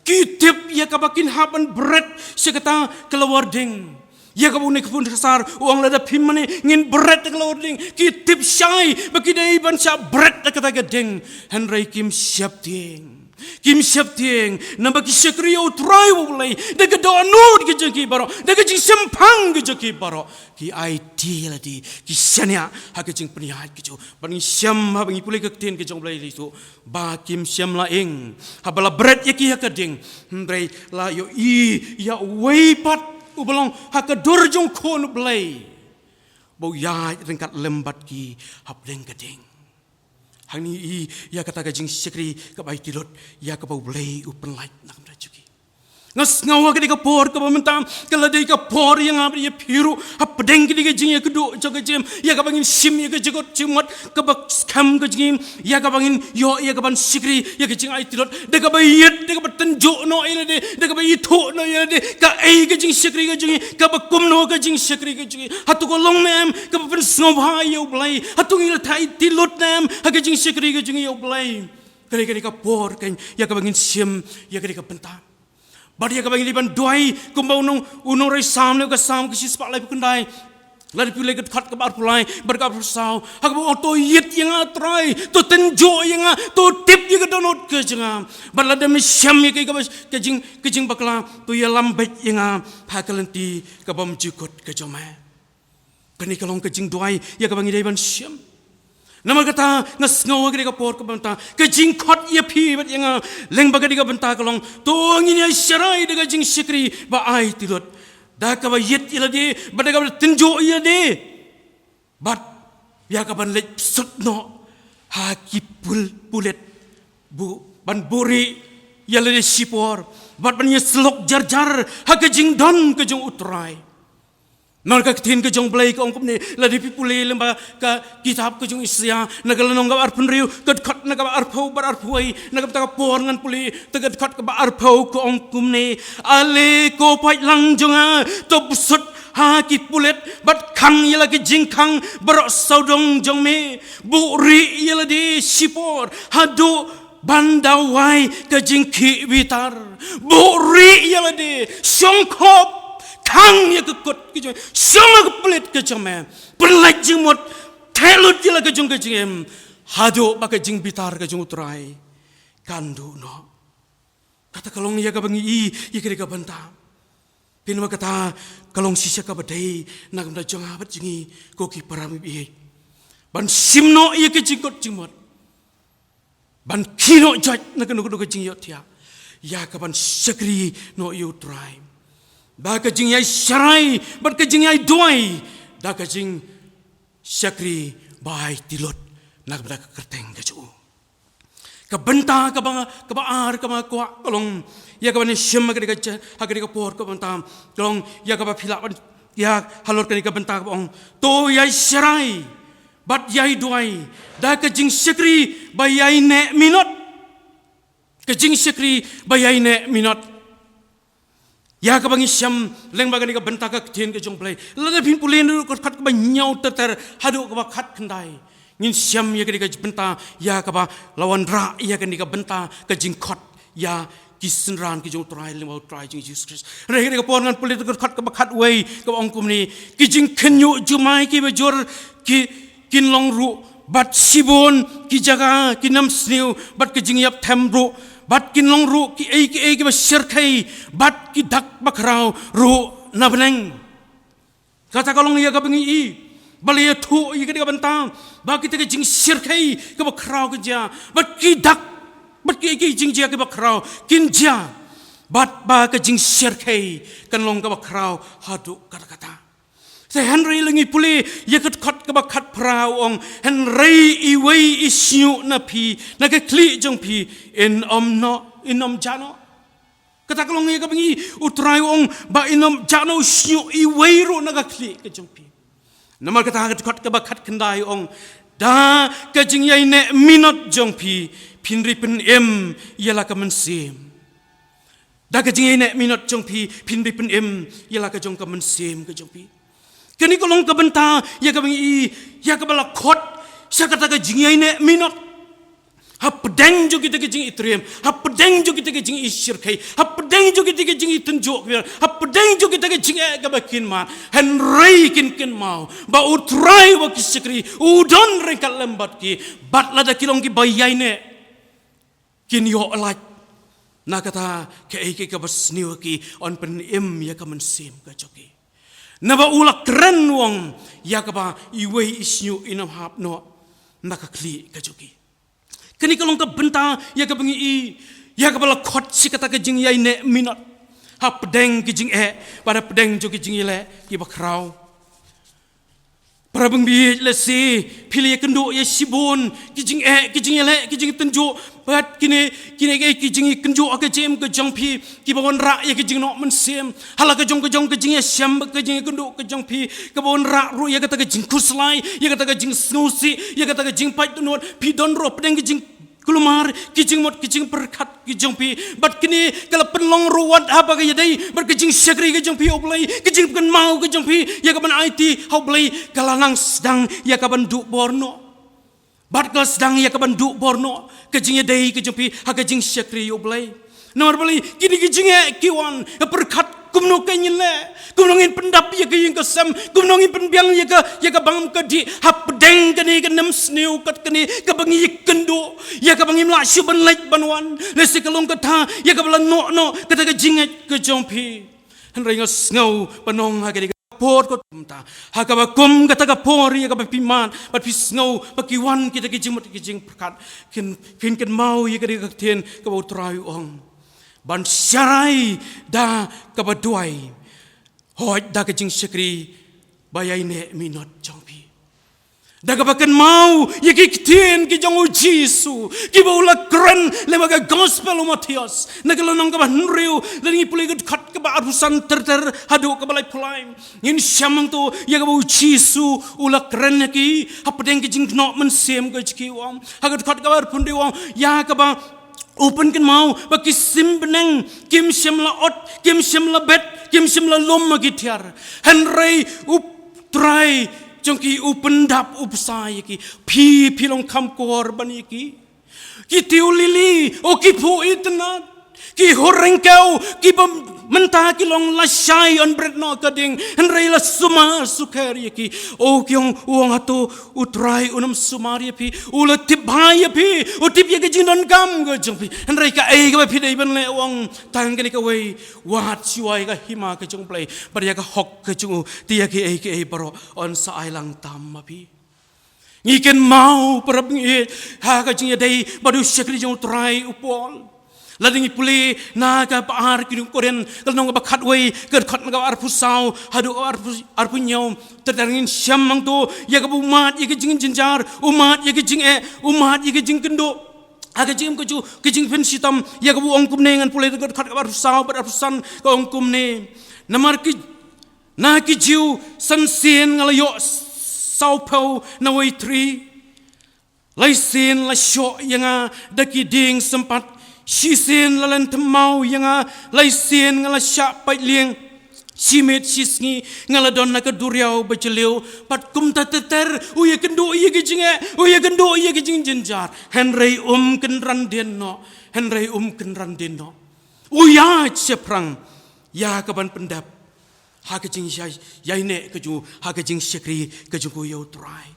Ki tip ïa kaba kin hap ban bret sha kata ka lawar ding. Ïa kaba u Nebukhadnessar u ong, lada phim mane ngin bret da ka lawar ding. Ki tip shai ba ki dei ban shah bret da kata ka ding. Hynrei kim sheptieng. Kim sheptieng. Namar ki shakri ïa U Trai U Blei da ka dohnud ka jong ki baroh, da ka jingshemphang ka jong ki baroh, ki aiti ïa lade, ki shaniah ha ka jingpynïaid ka jong. Bad ngi shem haba ngi pule ka ktien ka jong U Blei, lei tu ba kim shym la ing haba la bret ïa ki ha ka ding. Hynrei la ïohi ïa uwei pat uba long ha ka dur jong u Khun U Blei ba u ïaid ryngkat lem bad ki hapdeng ka ding. Hangne i ïa kata ka jingshakri kaba aiti lut ïa kaba U Blei u pynlait na ka bynta jong ki. Nga sngew ha kane ka por kaba mynta ka la dei ka por ïa nga bad ïa phi ruh hapdeng kane ka jingïakduh jong ka jingim, ïa kaba ngin shim ïa ka jingkut jingmut kaba skhem ka jingim, ïa kaba ngin ïoh ïa ka ban shakri ïa ka jingaiti lut da kaba ïeit, da kaba tynjuh noh ïa lade, da kaba ithuh noh ïa lade. Kaei ka jingshakri ka jong ngi, kaba kumno ka jingshakri ka jong ngi? Hato ka long ne em kaba pynsngewbha ïa U Blei? Hato ngi la theh aiti lut ne em ha ka jingshakri ka jong ngi ïa U Blei? Kane, kane ka por kan ïa kaba ngin shim ïa kane ka bynta. Bad ïa kaba ngin dei ban duwai kumba u nong, u nongrwai Salm ne ka Salm ka shispah laiphew khyndai, lada phi leit ka dkhot kaba arphew lai bad ka arphew saw, ha kaba u ong, to ïeit ïa nga Trai, to tynjuh ïa nga, to tip ïa ka dohnud ka jong nga. Bad lada me shem ïa ka, ka jing, ka jingbakla, to ïalam beit ïa nga ha ka lynti kabym jukut ka jong me. Kane ka long ka jingduwai ïa kaba ngi dei ban shim. Namar kata nga sngew ha kane ka por kaba mynta ka jingkhot ïa phi bad ïa nga lyngba kane ka bynta ka long, to ngin ïa sharai da ka jingshakri ba aiti lut, da kaba ïeit ïa lade bad da kaba tynjuh ïa lade, bad ïa kaban leit sut noh Ha ki pul-, pulit, bu-, ban buhrieh ïa lade shipor, bad ban ïasyllok jar jar ha ka jingdon ka jong U Trai. Namar ka ktien ka jong U Blei ka ong kumne, lada phi pule lyngba ka kitab ka jong u Isaïah, na ka lynnong kaba arphew hynriew, ka dkhot na kaba arphew bad arphew wei, na ka bynta ka por ngan pule, ka dkhot kaba arphew ka ong kumne, Ale ko paidlang jong nga, to bsut ha ki pulit, bad khang ïa la ki jingkhang baroh sawdong jong me, buhrieh ïa lade shipor haduh ban da wai ka jingkhih bitar. Buhrieh ïa lade, shong khop, khang ïa ka kut ka jong me, shong ha ka pulit ka jong me, pynlait jingmut, theh lut ïa la ka jong ka jingim, haduh ba ka jingbitar ka jong U Trai kan duh noh. Kata ka long ïa kaba ngi i ïa kane ka bynta. Pynban kata ka long shisha kaba dei na ka bynta jong nga bad jong ngi, ko ki para bangeit, ban shim noh ïa ka jingkut jingmut, ban khie noh jait na kano kano ka jingïohthiah, ïa ka ban shakri noh ïa U Trai, ba ka jingïaisharai bad ka jingïaiduwai da ka jingshakri ba aiti lut na ka bynta ka kyrteng ka jong u. Ka bynta kaba, kaba ar kaba kwah ka long ïa kaba ngi shim ha kane ka, ha kane ka por, ka bynta ka long ïa kaba phi lah ban, ïa halor kane ka bynta kaba ong, to ïaisharai bad ïaiduwai da ka jingshakri ba ïaineh minot. Ka jingshakri ba ïaineh minot. Ïa kaba ngi shem lyngba kane ka bynta ka ktien ka jong U Blei, lada phin pule na ka dkhot kaba hynñiew ter ter haduh kaba khatkhyndai, ngin shem ïa kane ka bynta, ïa kaba la wanrah ïa kane ka bynta ka jingkhot ïa ki synran ki jong U Trai lyngba U Trai jong ngi Jisu Khrist. Hynrei ha kane ka por ngan pule na ka dkhot kaba khatwei kaba ong kumne, ki jingkhynñiuh jumai kiba jur ki kin long ruh, bad shibun ki jaka ki nam sniew, bad ki jingïap them ruh, bad kin long ruh kiei kiei kiba shyrkhei, bad ki dak bakhraw ruh na bneng. Kata ka long ïa kaba ngi i, ba la ïathuh ïa kane ka bynta, ba kita ki jingshyrkhei kiba khraw kin jia, bad ki dak, bad kiei kiei jingjia kiba khraw kin jia, bad ba ka jingshyrkhei kan long kaba khraw haduh katta katta. Te hynrei lada ngi pule ïa ka dkhot kaba khatphra u ong, hynrei iwei i shñiuh na phi, na ka khlieh jong phi, in ym noh, in ym jah noh. Kata ka long ïa kaba ngi, U Trai u ong ba in ym jah noh u shñiuh iwei ruh na ka khlieh ka jong phi. Namar kata ha ka dkhot kaba khatkhyndai u ong, da ka jingïaineh minot jong phi, phin ri pynim ïa la ka mynsiem. Da ka jingïaineh minot jong phi, phin ri pynim ïa la ka jong ka mynsiem ka jong phi. Kane ka long ka bynta ïa kaba ngi i, ïa kaba la khot sha kata ka jingïaineh minot. Hapdeng jong kita ki jingitriem, hapdeng jong kita ki jingishyrkhei, hapdeng jong kita ki jingitynjuh kbiar, hapdeng jong kita ki jingeh kaba kin mad, hynrei kin kynmaw ba U Trai uba ki shakri u don ryngkat lem bad ki, bad lada ki long kiba ïaineh, kin ïoh lait na kata kaei kaei kaba sniew ha ki, yn pynim ïa ka mynsiem ka jong ki. Naba u la kren u ong, ïa kaba iwei i shñiuh in ym hap noh na ka khlieh ka jong ki. Kane ka long ka bynta ïa kaba ngi i, ïa kaba la khot sha kata ka jingïaineh minot hapdeng ki jingeh bad hapdeng jong ki jingïaleh kiba khraw. Para bangeit, lehse phi la ïakynduh ïa shibun ki jingeh, ki jingïaleh, ki jingtynjuh, bad kine, kine ki, ki jingïakynduh ha ka jingim ka jong phi, kiba wanrah ïa ka jingnoh mynsiem ha la ka jong ka jong ka jingïashem, ka jingïakynduh ka jong phi, kaba wanrah ruh ïa kata ka jingkhuslai, ïa kata ka jingsngewsih, ïa kata ka jingpait dohnud, phi don ruh hapdeng ka jingkulmar, ki jingmut, ki jingpyrkhat ki jong phi. Bad kine ka la pynlong ruh wat haba ka ïadei bad ka jingshakri ka jong phi ïa U Blei, ka jingpynmaw ka jong phi ïa ka ban aiti ha U Blei, ka la nang sdang ïa ka ban duh bor noh. Bad ka la sdang ïa ka ban duh bor noh ka jingïadei ka jong phi ha ka jingshakri ïa U Blei. Namar balei, kine ki jingeh ki wan, ka pyrkhat kumno ka ngin leh, kumno ngin pyndap ïa ka ïing ka sem, kumno ngin pynbiang ïa ka, ïa ka bam ka dih hapdeng kane ka nemsniew kat kane kaba ngi ïakynduh, ïa kaba ngim lah shuh ban leit ban wan. Lehse ka long kata ïa kaba la noh noh kata ka jingngeit ka jong phi. Hynrei nga sngew ba nong ha kane ka por ko kumta, ha kaba kum kata ka por ïa kaba phi mad bad phi sngew ba ki wan kita ki jingmut ki jingpyrkhat, kin, kin kynmaw ïa kane ka ktien kaba U Trai u ong, ban sharai da kaba duwai, hooid da ka jingshakri ba ïaineh minot jong phi. Da kaba kynmaw ïa ki ktien ki jong u Jisu kiba u la kren lyngba ka gospel u Mathaios, na ka lynnong kaba hynriew, lada ngi pule ka dkhot kaba arphew san ter ter haduh kaba laiphew lai. Ngin shem hangto ïa kaba u Jisu u la kren ïa ki hapdeng ka jingkynnoh mynsiem ka jong ki, u ong ha ka dkhot kaba arphew hynriew, u ong ïa kaba u pynkynmaw ba ki sim bneng kim shym la ot, kim shym la bet, kim shym la lum ha ki tiar. Hynrei u Trai jong ki u pyndap, u bsa ïa ki. Phi, phi long kham kor ban ïa ki. Ki tiew lili, o ki phuh itynnad, ki hur ryngkew, kiba mynta ki long lashai, yn bret noh ka ding, hynrei la sumar sukher ïa ki. O ki ong, u ong hato u Trai un ym sumar ïa phi? U la tip bha ïa phi, u tip ïa ka jingdonkam ka jong phi. Hynrei kaei kaba phi dei ban leh, u ong, tang kane kawei, wad shuwa ïa ka hima ka jong u Blei bad ïa ka hok ka jong u, te ïa kiei kiei baroh yn sa ai lang tam ma phi. Ngi kynmaw, parabangeit, ha ka jingïadei bad u shakri jong u Trai u Paul. Lada ngi pule na ka ba ar ki Korinth, ka lynnong kaba khatwei, ka dkhot kaba arphew saw haduh arphew, arphew hynñiew, ter ter, ngin shem hangto ïa kaba u mad ïa ka jingjynjar, u mad ïa ka jingeh, u mad ïa ka jingkynduh ha ka jingim ka jong u, ka jingpynshitom. Ïa kaba u ong kumne, ngan pule ka dkhot kaba arphew saw bad arphew san, ka ong kumne: Namar ki Na ki Jiw, san sien nga la ïoh sawphew na wei thri. Lai sien la shoh ïa nga da ki dieng sympat. Shi sien la lynthem maw ïa nga. Lai sien nga la shah pait lieng. Shi miet shi sngi nga la don na ka duriaw ba jylliew. Bad kumta ter ter, u ïakynduh ïa ki jingeh, u ïakynduh ïa ki jingjynjar, hynrei um kynran dien noh. Hynrei um kynran dien noh. U ïaid shaphrang ïa ka ban pyndep ha ka jingïai, ïaineh ka jong u, ha ka jingshakri ka jong u ïa u Trai.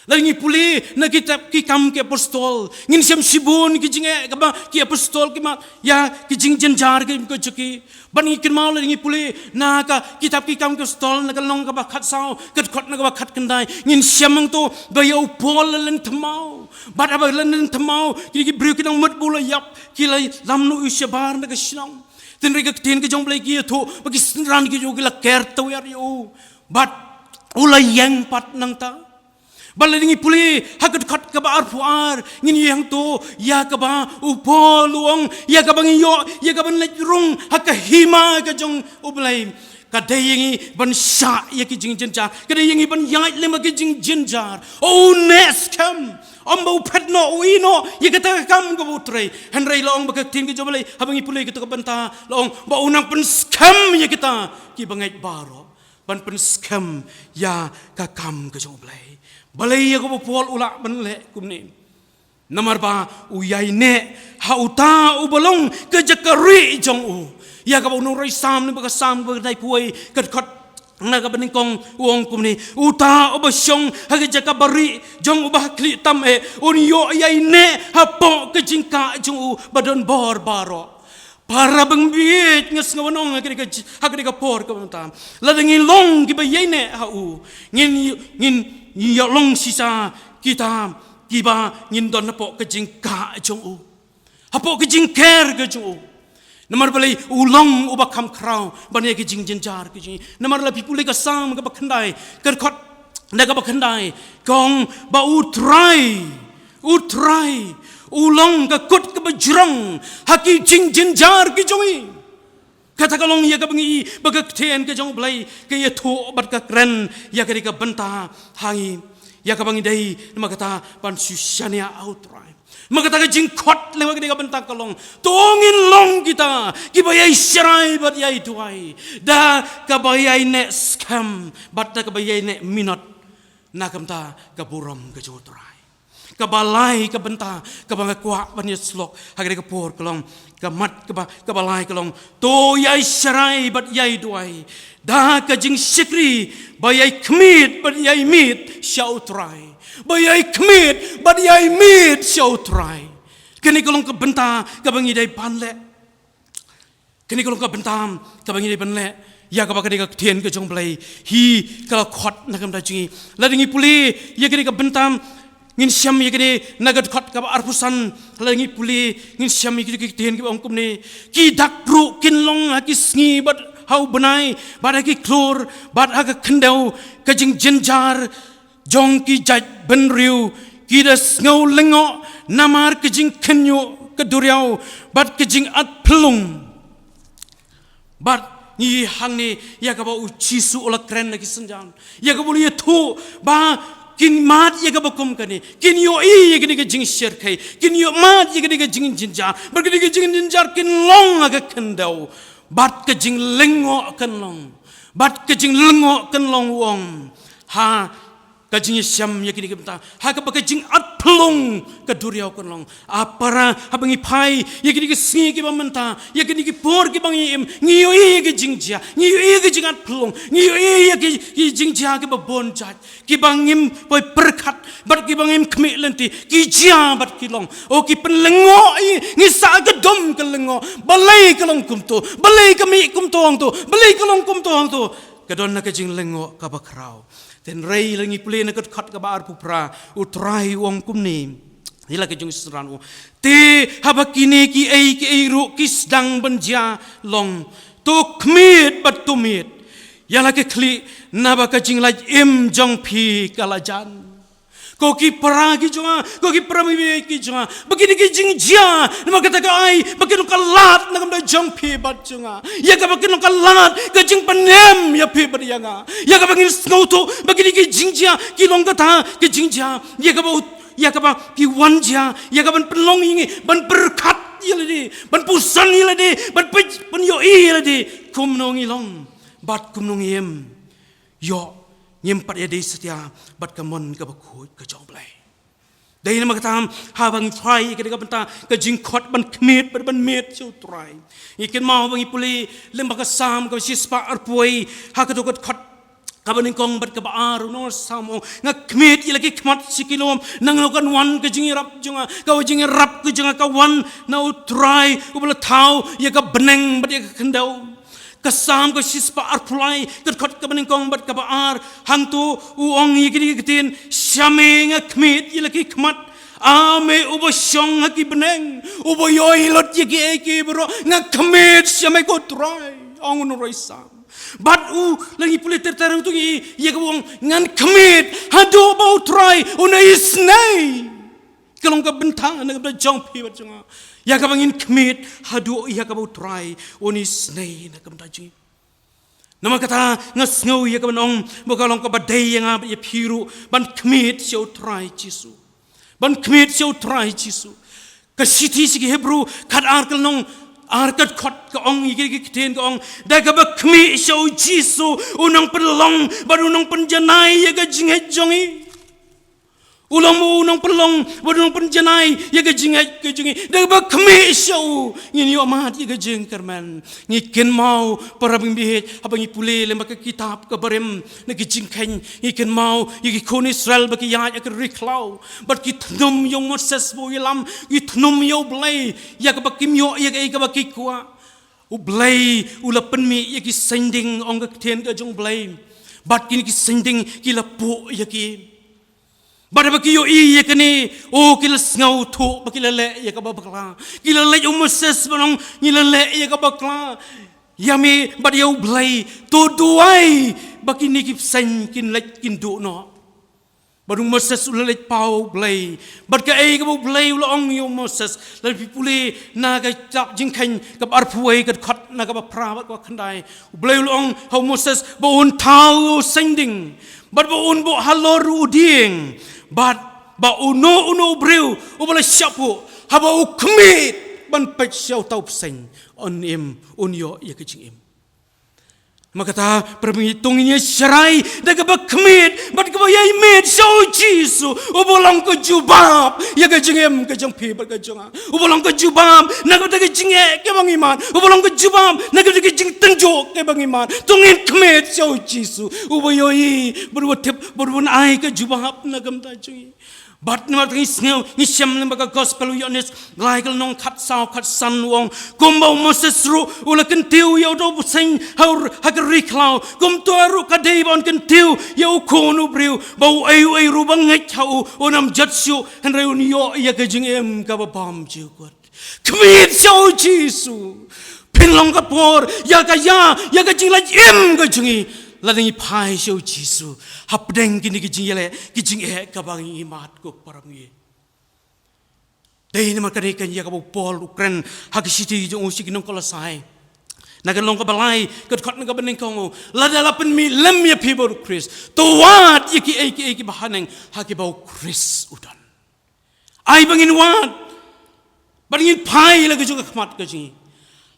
Lada ngi pule na kitab Ki Kam ki Apostol, ngin shem shibun ki jingeh kaba ki apostol ki mad ïa ki jingjynjar ki, ka jong ki. Bad ngi kynmaw, lada ngi pule na ka kitab Ki Kam ki Apostol, na ka lynnong kaba khatsaw, ka dkhot na kaba khatkhyndai, ngin shem hangto ba ïa u Paul la lynthem maw. Bad haba la lynthem maw, ki, ki briew ki nang mut ba u la ïap, ki la lam noh ïa u shabar na ka shnong. Hynrei ka ktien ka jong u Blei ka ïathuh ba ki synran ki jong u ki la ker tawiar ïa u, bad u la ïeng pat nangta. Bad lada ngi pule ha ka dkhot kaba arphew ar, ngin ïohi hangto ïa kaba u Paul u ong, ïa kaba ngi ïoh ïa ka ban leit rung ha ka hima ka jong u Blei, ka dei ïa ngi ban shah ïa ki jingjynjar, ka dei ïa ngi ban ïaid lem ha ki jingjynjar. U neh skhem, ym ba u phet noh, u ïeh noh ïa kata ka kam kaba u trei. Hynrei la ong ba ka ktien ka jong u Blei, haba ngi pule kata ka bynta, la ong ba u nang pynskhem ïa kita kiba ngeit baroh, ban pynskhem ïa ka kam ka jong u Blei. Balei ïa kaba u Paul u lah ban leh kumne? Namar ba u ïaineh ha uta uba long ka jaka rieh jong u. Ïa kaba u nongrwai Salm, lyngba ka Salm kaba khyndai phew wei, ka dkhot na kaba nyngkong, u ong kumne: Uta uba shong ha ka jaka ba rieh jong uba ha khlieh tam eh, un ïoh ïaineh hapoh ka jingkah jong u ba don bor baroh. Parabangeit, nga sngew ban ong ha kane ka j-, ha kane ka por kaba mynta, lada ngi long kiba ïaineh ha u, ngin, ngin, ngin ïoh long shisha kita kiba ngin don hapoh ka jingkah jong u, hapoh ka jingker ka jong u. Namar balei? U long uba kham khraw ban ïa ki jingjynjar ki jong ngi. Namar lada phi pule ka Salm kaba khyndai, ka dkhot na kaba khyndai, ka ong ba u Trai, u Trai u long ka kut kaba jrong ha ki jingjynjar ki jong ngi. Kata ka long ïa kaba ngi i ba ka ktien ka jong u Blei ka ïathuh bad ka kren ïa kane ka bynta ha ngi, ïa kaba ngi dei namar kata ban shu shaniah ha u Trai. Namar kata ka jingkhot lyngba kane ka bynta ka long, to ngin long kita kiba ïai sharai bad ïai duwai da kaba ïaineh skhem bad da kaba ïaineh minot na ka bynta ka burom ka jong u Trai. Kaba lai ka bynta kaba nga kwah ban ïa shlok ha kane ka por ka long, ka mat kaba, kaba lai ka long, to ïai sharai bad ïai duwai da ka jingshakri ba ïai khmied bad ïai miet sha u Trai. Ba ïai khmied bad ïai miet sha u Trai. Kane ka long ka bynta kaba ngi dei ban leh. Kane ka long ka bynta kaba ngi dei ban leh. Ïa kaba kane ka ktien ka jong u Blei hi ka la khot na ka bynta jong ngi. Lada ngi pule ïa kane ka bynta, ngin shem ïa kane na ka dkhot kaba arphew san. Lada ngi pule, ngin shem ïa kane ka ktien kaba ong kumne: Ki dak ruh kin long ha ki sngi bad ha u bnai bad ha ki khlur bad ha ka khyndew, ka jingjynjar jong ki jait bynriew ki da sngew lyngngoh namar ka jingkhynñiuh ka duriaw bad ka jingat phyllung. Bad ngi hangne ïa kaba u Jisu u la kren na ki synjan, ïa kaba u la ïathuh ba kin mad ïa kaba kum kane, kin ïohi ïa kane ka jingshyrkhei, kin ïoh mad ïa kane ka jingjynjar, bad kane ka jingjynjar kin long ha ka khyndew. Bad ka jinglyngngoh kan long, bad ka jinglyngngoh kan long, u ong, ha ka jingïashem ïa kine ki bynta, ha kaba ka jingat phyllung ka duriaw kan long. A para, haba ngi phai ïa kine ki sngi kiba mynta, ïa kine ki por kiba ngi im, ngi ïohi ïa ki jingjia, ngi ïohi ïa ki jingat phyllung, ngi ïohi ïa ki, ki jingjia kiba bun jait, kiba ngim poi pyrkhat bad kiba ngim khmih lynti, ki jia bad ki long. O, ki pynlyngngoh ïa ngi, sah ka dum ka lyngngoh. Balei ka long kumto? Balei ka mih kumto hangto? Balei ka long kumto hangto? Ka don na ka jinglyngngoh kaba khraw. Hynrei lada ngi pule na ka dkhot kaba arphew phra, u Trai u ong kumne ïa la ka jingsynran, u ong, te haba kine kiei kiei ruh ki sdang ban jia long, to khmied bad to mied ïa la ka khlieh, naba ka jinglait im jong phi ka la jan. Ko ki para ki jong nga, ko ki para bangeit ki jong nga, ba kine ki jingjia, namar kata ka ai ba kin long ka lad na ka bynta jong phi bad jong nga, ïa kaba kin long ka lad ka jingpynim ïa phi bad ïa nga, ïa kaba ngin sngewthuh ba kine ki jingjia ki long kata ki jingjia ïa kaba u-, ïa kaba ki wan jia ïa ka ban pynlong ïa ngi ban pyrkhat ïa lade, ban pyrshang ïa lade, ban pyn-, ban ïohi ïa lade kumno ngi long bad kumno ngi im. Ïoh, ngim pat ïadei satia bad ka mon kaba khuid ka jong U Blei. Dei namar kata, haba ngi phai ïa kane ka bynta ka jingkhot ban khmied bad ban mied sha U Trai, ngi kynmaw ba ngi pule lem bad ka Salm kaba shispah arphew, ha kato ka dkhot kaba nyngkong bad kaba ar, u nongsam u ong, nga khmied ïa la ki khmat sha ki lum, nangno kan wan ka jingïarap jong nga? Ka jingïarap ka jong nga ka wan na U Trai uba la thaw ïa ka bneng bad ïa ka khyndew. Ka Salm ka shispah arphew lai, ka dkhot kaba nyngkong bad kaba ar, hangto u ong ïa kine ki ktien, sha me nga khmied ïa la ki khmat, A me uba shong ha ki bneng, uba ïohi lut ïa kiei kiei baroh, nga khmied sha me ko Trai, ong u nongrwai Salm. Bad u, lada ngi pule ter ter hangto ngi ïohi ïa kaba u ong, ngan khmied haduh ba U Trai un isynei. Ka long ka bynta na ka bynta jong phi bad jong nga, ïa kaba ngin khmied haduh ïa kaba U Trai un isynei na ka bynta jong ngi. Namar kata nga sngew ïa kaban ong ba ka long kaba dei ïa nga bad ïa phi ruh ban khmied sha U Trai Jisu. Ban khmied sha U Trai Jisu. Ka shithi sha ki Hebru khatar ka lynnong ar ka dkhot ka ong ïa ki, ki ktien ka ong, da kaba khmied sha U Jisu, un nang pynlong bad un nang pynjanai ïa ka jingngeit jong ngi. U long ba un nang pynlong bad un nang pynjanai ïa ka jingngeit ka jong ngi. Da kaba khmied sha u ngin ïoh mad ïa ka jingkyrmen. Ngi kynmaw para bangeit, haba ngi pule lem bad ka kitab ka Barim na ki Jingkheiñ, ngi kynmaw ïa ki khun Israel ba ki ïaid ha ka ri khlaw bad ki thnum ïa u Moses ba u ïalam, ki thnum ïa U Blei ïa kaba kim ïoh ïa kaei kaba ki kwah. U Blei u la pynmih ïa ki saiñding, ong ka ktien ka jong U Blei, bad kine ki saiñding ki la puh ïa ki. Bad haba ki ïohi ïa kane, o, ki la sngewthuh ba ki la leh ïa kaba bakla. Ki la leit, u Moses u ong, ngi la leh ïa kaba bakla ïa me bad ïa U Blei. To duwai ba kine ki bseiñ kin leit kin duh noh. Bad u Moses u la leit paw U Blei. Bad kaei kaba U Blei u la ong ïa u Moses, lada phi pule na ka kitab Jingkheiñ kaba arphew wei, ka dkhot na kaba phra bad kaba khyndai, U Blei u la ong ha u Moses ba un thaw ïa u saiñding bad ba un buh halor u dieng, bad ba uno uno u briew uba la shah puh, haba u khmied ban peit sha uta u bseiñ, un im, un ïoh ïa ka jingim. Namar kata, para bangeit, to ngin ïa sharai da kaba khmied bad kaba ïai mied sha U Jisu, uba long ka jubab ïa ka jingim ka jong phi bad ka jong nga. Uba long ka jubab na ka bynta ka jingeh kaba ngi mad. Uba long ka jubab na ka bynta ka jingtynjuh kaba ngi mad. To ngin khmied sha U Jisu, uba ïohi bad uba tip bad uban ai ka jubab na ka bynta jong ngi. Bad namar kata ngi sngew, ngi shem lem bad ka Gospel u Ïoannis lai ka lynnong khatsaw khatsan, u ong, kumba u Moses ruh u la kyntiew ïa uta u bseiñ ha u, ha ka ri khlaw, kumta ruh ka dei ba un kyntiew ïa U Khun u briew, ba uei uei ruh ba ngeit ha u un ym jot shuh, hynrei un ïoh ïa ka jingim kaba bym ju kut. Khmied sha U Jisu. Pynlong ka por ïa ka, ïa, ïa ka jinglait im ka jong ngi. Lada ngi phai sha u Jisu hapdeng kine ki jingïaleh, ki jingeh kaba ngi mad, ko para bangeit. Dei namar kane keiñ ïa kaba u Paul u kren ha ka shithi jong u sha ki nong Kolosai, na ka lynnong kaba lai, ka dkhot na kaba nyngkong, u lada la pynmih lem ïa phi bad u Khrist, to wad ïa kiei kiei kiba haneng ha kiba u Khrist u don. Ai ba ngin wad, ba ngin phai la ka jong ka khmat ka jong ngi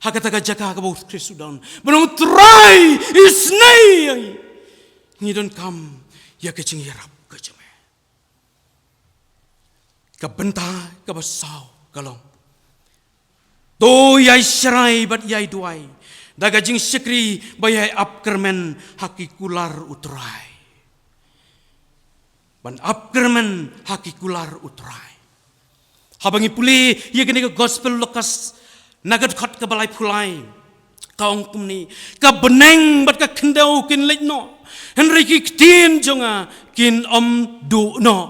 ha kata ka jaka kaba u Khrist u don, ba u Trai u isynei ïa ngi. Ngi donkam ïa ka jingïarap ka jong me. Ka bynta kaba saw ka long, to ïai shrai bad ïai duwai da ka jingshakri, ba ïai ap kyrmen ha ki kular u Trai. Ban ap kyrmen ha ki kular u Trai. Haba ngi pule ïa kane ka Gospel Lukas, na ka dkhot kaba laiphew lai, ka ong kumne: Ka bneng bad ka khyndew kin leit noh, hynrei ki ktien jong nga kin ym duh noh.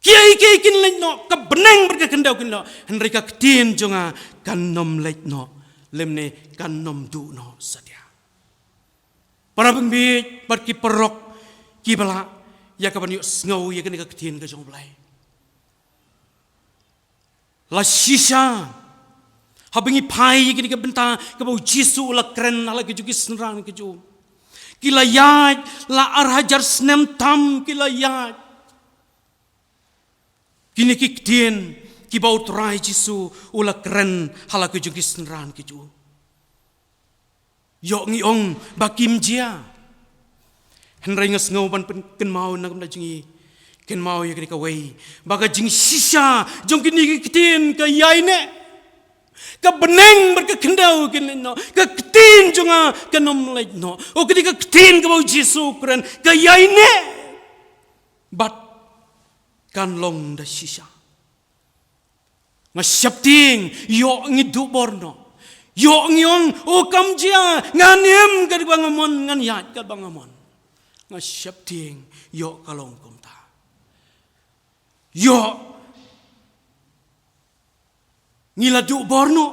Kiei kiei kin leit noh, ka bneng bad ka khyndew kin leit noh, hynrei ka ktien jong nga kan ym leit noh, lymne kan ym duh noh satia. Para bangeit bad ki paralok kiba lah ïa kaban ïohsngew ïa kane ka ktien ka jong u Blei. La shisha, haba ngi phai ïa kane ka bynta kaba u Jisu u la kren ha la ka jong ki synran ka jong u, ki la ïaid la ar hajar snem tam, ki la ïaid. Kine ki ktien kiba u Trai Jisu u la kren ha la ka jong ki synran ka jong u, ïoh ngi ong ba kim jia. Hynrei nga sngew ban pynkynmaw na ka bynta jong ngi, kynmaw ïa kane kawei, ba ka jingshisha jong kine ki ktien ka ïaineh. Ka bneng bad ka khyndew kin leit noh, ka ktien jong nga kan ym leit noh. O, kane ka ktien kaba u Jisu u kren ka ïaineh bad kan long da shisha. Nga sheptieng ïoh ngi duh bor noh, ïoh ngi ong, o kam jia, ngan im katba nga mon, ngan ïaid katba nga mon. Nga sheptieng ïoh ka long kumta. Ïoh ngi la duh bor noh,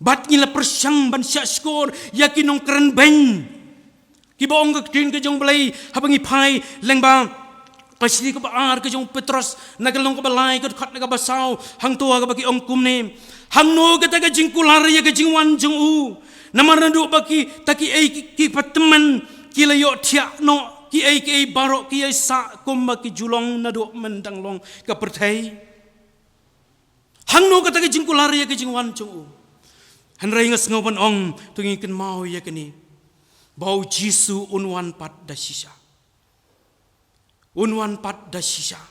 bad ngi la pyrshang ban shah shkor ïa ki nongkren beiñ kiba ong ka ktien ka jong u Blei. Haba ngi phai lyngba ka shithi kaba ar ka jong u Petros, na ka lynnong kaba lai, ka dkhot na kaba saw, hangto kaba ki ong kumne: Hangno kata ka jingkular ïa ka jingwan jong u? Namar naduh ba kita kiei ki, kiba tymmen ki la ïohthiah noh, kiei kiei baroh ki ïai sah kumba ki ju long naduh myndang long ka pyrthei. Hangno kata ka jingkular ïa ka jingwan jong u? Hynrei nga sngew ban ong, to ngin kynmaw ïa kane, ba u Jisu un wan pat da shisha. Un wan pat da shisha.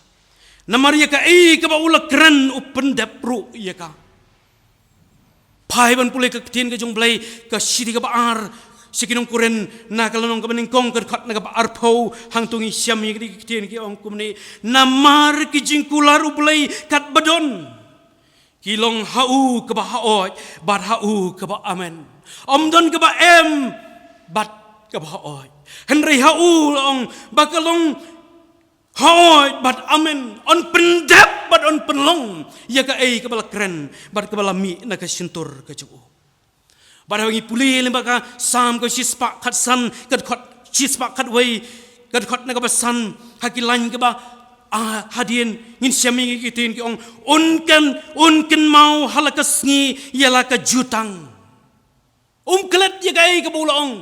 Namar ïa kaei kaba u la kren u pyndep ruh ïa ka. Phai ban pule ka ktien ka jong u Blei, ka shithi kaba ar sha ki nong Korinth, na ka lynnong kaba nyngkong, ka dkhot na kaba arphew, hangto ngi shem ïa kine ki ktien ki ong kumne: Namar ki jingkular u Blei katba don ki long ha u kaba haoid bad ha u kaba amen. Ym don kaba em bad kaba haoid, hynrei ha u la ong ba ka long haoid bad amen. Un pyndep bad un pynlong ïa kaei kaba la kren bad kaba la mih na ka shyntur ka jong u. Bad haba ngi pule lyngba ka Salm ka shispah khatsan, ka dkhot shispah khatwei, ka dkhot na kaba san, ha ki lain kiba, ah, hadien, ngin shem ïa ki ktien ki ong: Un kyn, un kynmaw ha la ka sngi ïa la ka jutang. Um klet ïa kaei kaba u la ong.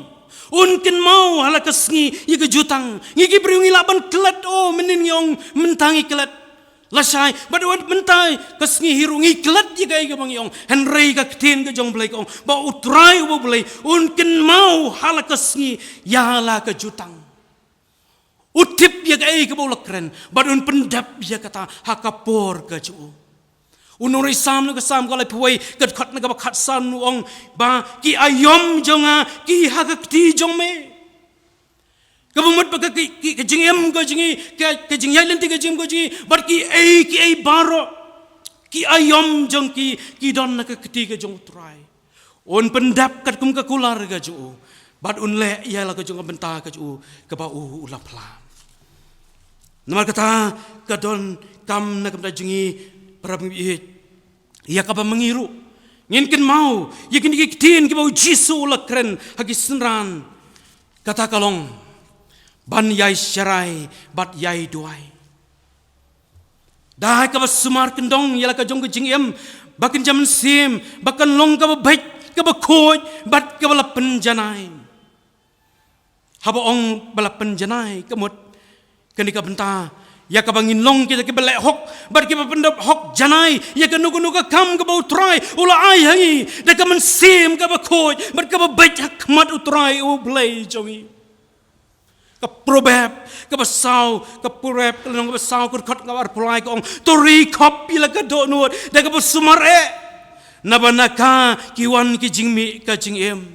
Un kynmaw ha la ka sngi ïa ka jutang. Ngi ki briew ngi lah ban klet, o, mynnin ngi ong mynta ngi klet, lashai bad wat mynta ka sngi hi ruh ngi klet ïa kaei kaba ngi ong. Hynrei ka ktien ka jong u Blei ka ong ba u Trai uba u Blei un kynmaw ha la ka sngi ïa la ka jutang. U tip ïa kaei kaba u la kren bad un pyndep ïa kata ha ka por ka jong u. U nongresalm na ka Salm ka laiphew wei, ka dkhot na kaba khatsan, u ong ba ki aïom jong nga ki ha ka kti jong me. Kaba mut ba ka, ki, ki, ka jingim ka jong ngi, ka, ka jingïaid lynti ka jingim ka jong ngi bad kiei kiei baroh, ki aïom jong ki ki don na ka kti ka jong u Trai. Un pyndep katkum ka kular ka jong u bad un leh ïa la ka jong ka bynta ka jong u kaba u, u la phla. Namar kata ka donkam na ka bynta jong ngi, para bangeit, ïa kaba ma ngi ruh Ngin kynmaw ïa kine ki ktien kiba u Jisu u la kren ha ki synran. Kata ka long ban ïai sharai bad ïai duwai. Da kaba sumar kyndong ïa la ka jong ka jingim, ba kan jam mynsiem, ba kan long kaba beit, kaba khuid bad kaba la pynjanai. Haba ong ba la pynjanai, ka mut kane ka bynta ïa kaba ngin long kita kiba leh hok bad kiba pyndep hok janai ïa kano kano ka kam kaba u Trai u la ai ha ngi, da ka mynsiem kaba khuid bad kaba beit ha khmat u Trai u Blei jong ngi. Ka Proverb kaba saw, ka Proverb ka lynnong kaba saw, ka dkhot kaba arphew lai, ka ong, to ri khop ïa la ka dohnud da kaba sumar eh, naba na ka ki wan ki jingmih ka jingim.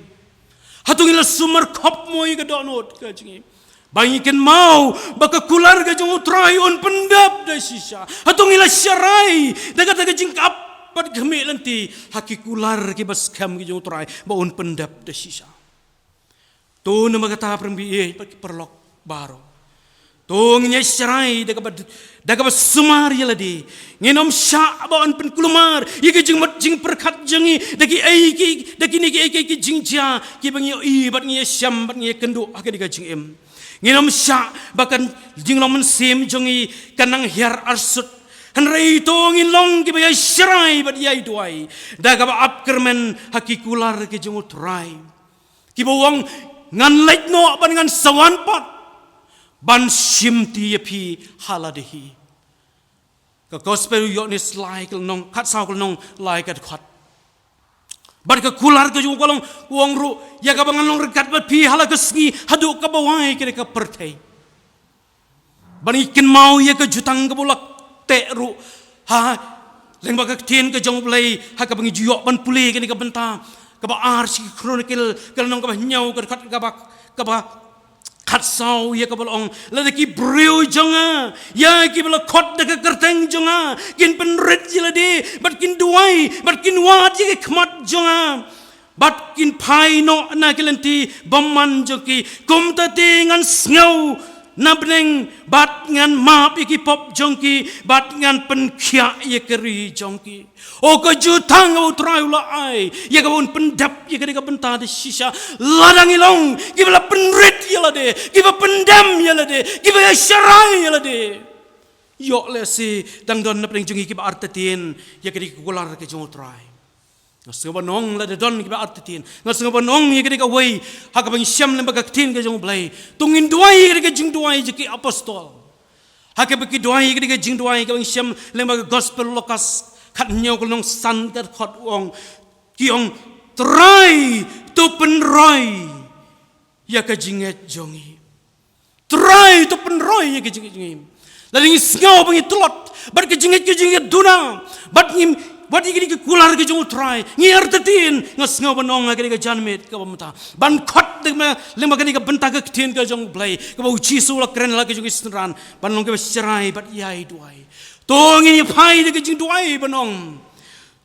Hato ngi la sumar khop mo ïa ka dohnud ka jingim, ba ngi kynmaw ba ka kular ka jong u Trai un pyndep da shisha? Hato ngi la sharai da kata ka jingkap bad khmih lynti ha ki kular kiba skhem ki jong u Trai ba un pyndep da shisha? To namar kata, para bangeit bad ki paralok baroh, to ngin ïai sharai da kaba, da kaba sumar ïa lade. Ngin ym shah ba yn pynkulmar ïa ki jingmut jingpyrkhat jong ngi da ki ei ki, da kine ki ei ki, ki jingjia kiba ngi ïohi bad ngi ïashem bad ngi ïakynduh ha kane ka jingim. Ngin ym shah ba ka jinglong mynsiem jong ngi kan nang hiar arsut. Hynrei to ngin long kiba ïai sharai bad ïai duwai da kaba ap kyrmen ha ki kular ki jong u Trai, kiba ong, ngan leit noh bad ngan sa wan pat ban shimti ïa phi ha lade hi. Ka Gospel u Ïoannis lai ka lynnong, khatsaw ka lynnong lai ka dkhot. Bad ka kular ka jong u ka long, u ong ruh, ïa kaba ngan long ryngkat bad phi ha la ka sngi haduh kaba wai kane ka pyrthei. Bad ngi kynmaw ïa ka jutang kaba u la teh ruh ha lyngba ka ktien ka jong u Blei, ha kaba ngi ju ïoh ban pule kane ka bynta kaba ar sha ki Chronicle ka lynnong kaba hynñiew, ka dkhot kaba, kaba khatsaw, ïa kaba la ong, lada ki briew jong nga, ïa kiba la khot da ka kyrteng jong nga, kin pynrit ïa lade bad kin duwai bad kin wad ïa ki khmat jong nga, bad kin phai noh na ki lynti bymman jong ki, kumta te ngan sngew na bneng bad ngan map ïa ki pop jong ki bad ngan pynkhiah ïa ka ri jong ki. O, ka jutang u Trai u la ai ïa kaba un pyndep ïa kane ka bynta da shisha. Lada ngi long kiba la pynrit ïa lade, kiba pyndem ïa lade, kiba ïai sharai ïa lade, ïoh lehse dang don na pdeng jong ngi kiba artatien ïa kane ka kular ka jong u Trai. Nga sngew ban ong lada don kiba artatien, nga sngew ban ong ïa kane kawei ha kaba ngi shem lyngba ka ktien ka jong u Blei, to ngin duwai ïa kane ka jingduwai jong ki apostol. Ha kaba ki duwai ïa kane ka jingduwai kaba ngi shem lyngba ka Gospel Lukas khathynñiew ka lynnong san ka dkhot, u ong, ki ong, Trai, to pynroi ïa ka jingngeit jong ngi. Trai, to pynroi ïa ka jingngeit jong ngi. Lada ngi sngew ba ngi tlot bad ka jingngeit ka jingngeit duna bad ngi, bad ïa kane ka kular ka jong u Trai ngi artatien, nga sngew ban ong ha kane ka janmiet kaba mynta, ban khot da kaba lyngba kane ka bynta ka ktien ka jong u Blei kaba u Jisu u la kren ha la ka jong ki synran, ban long kiba sharai bad ïai duwai. To ngin ïa phai da ka jingduwai ban ong,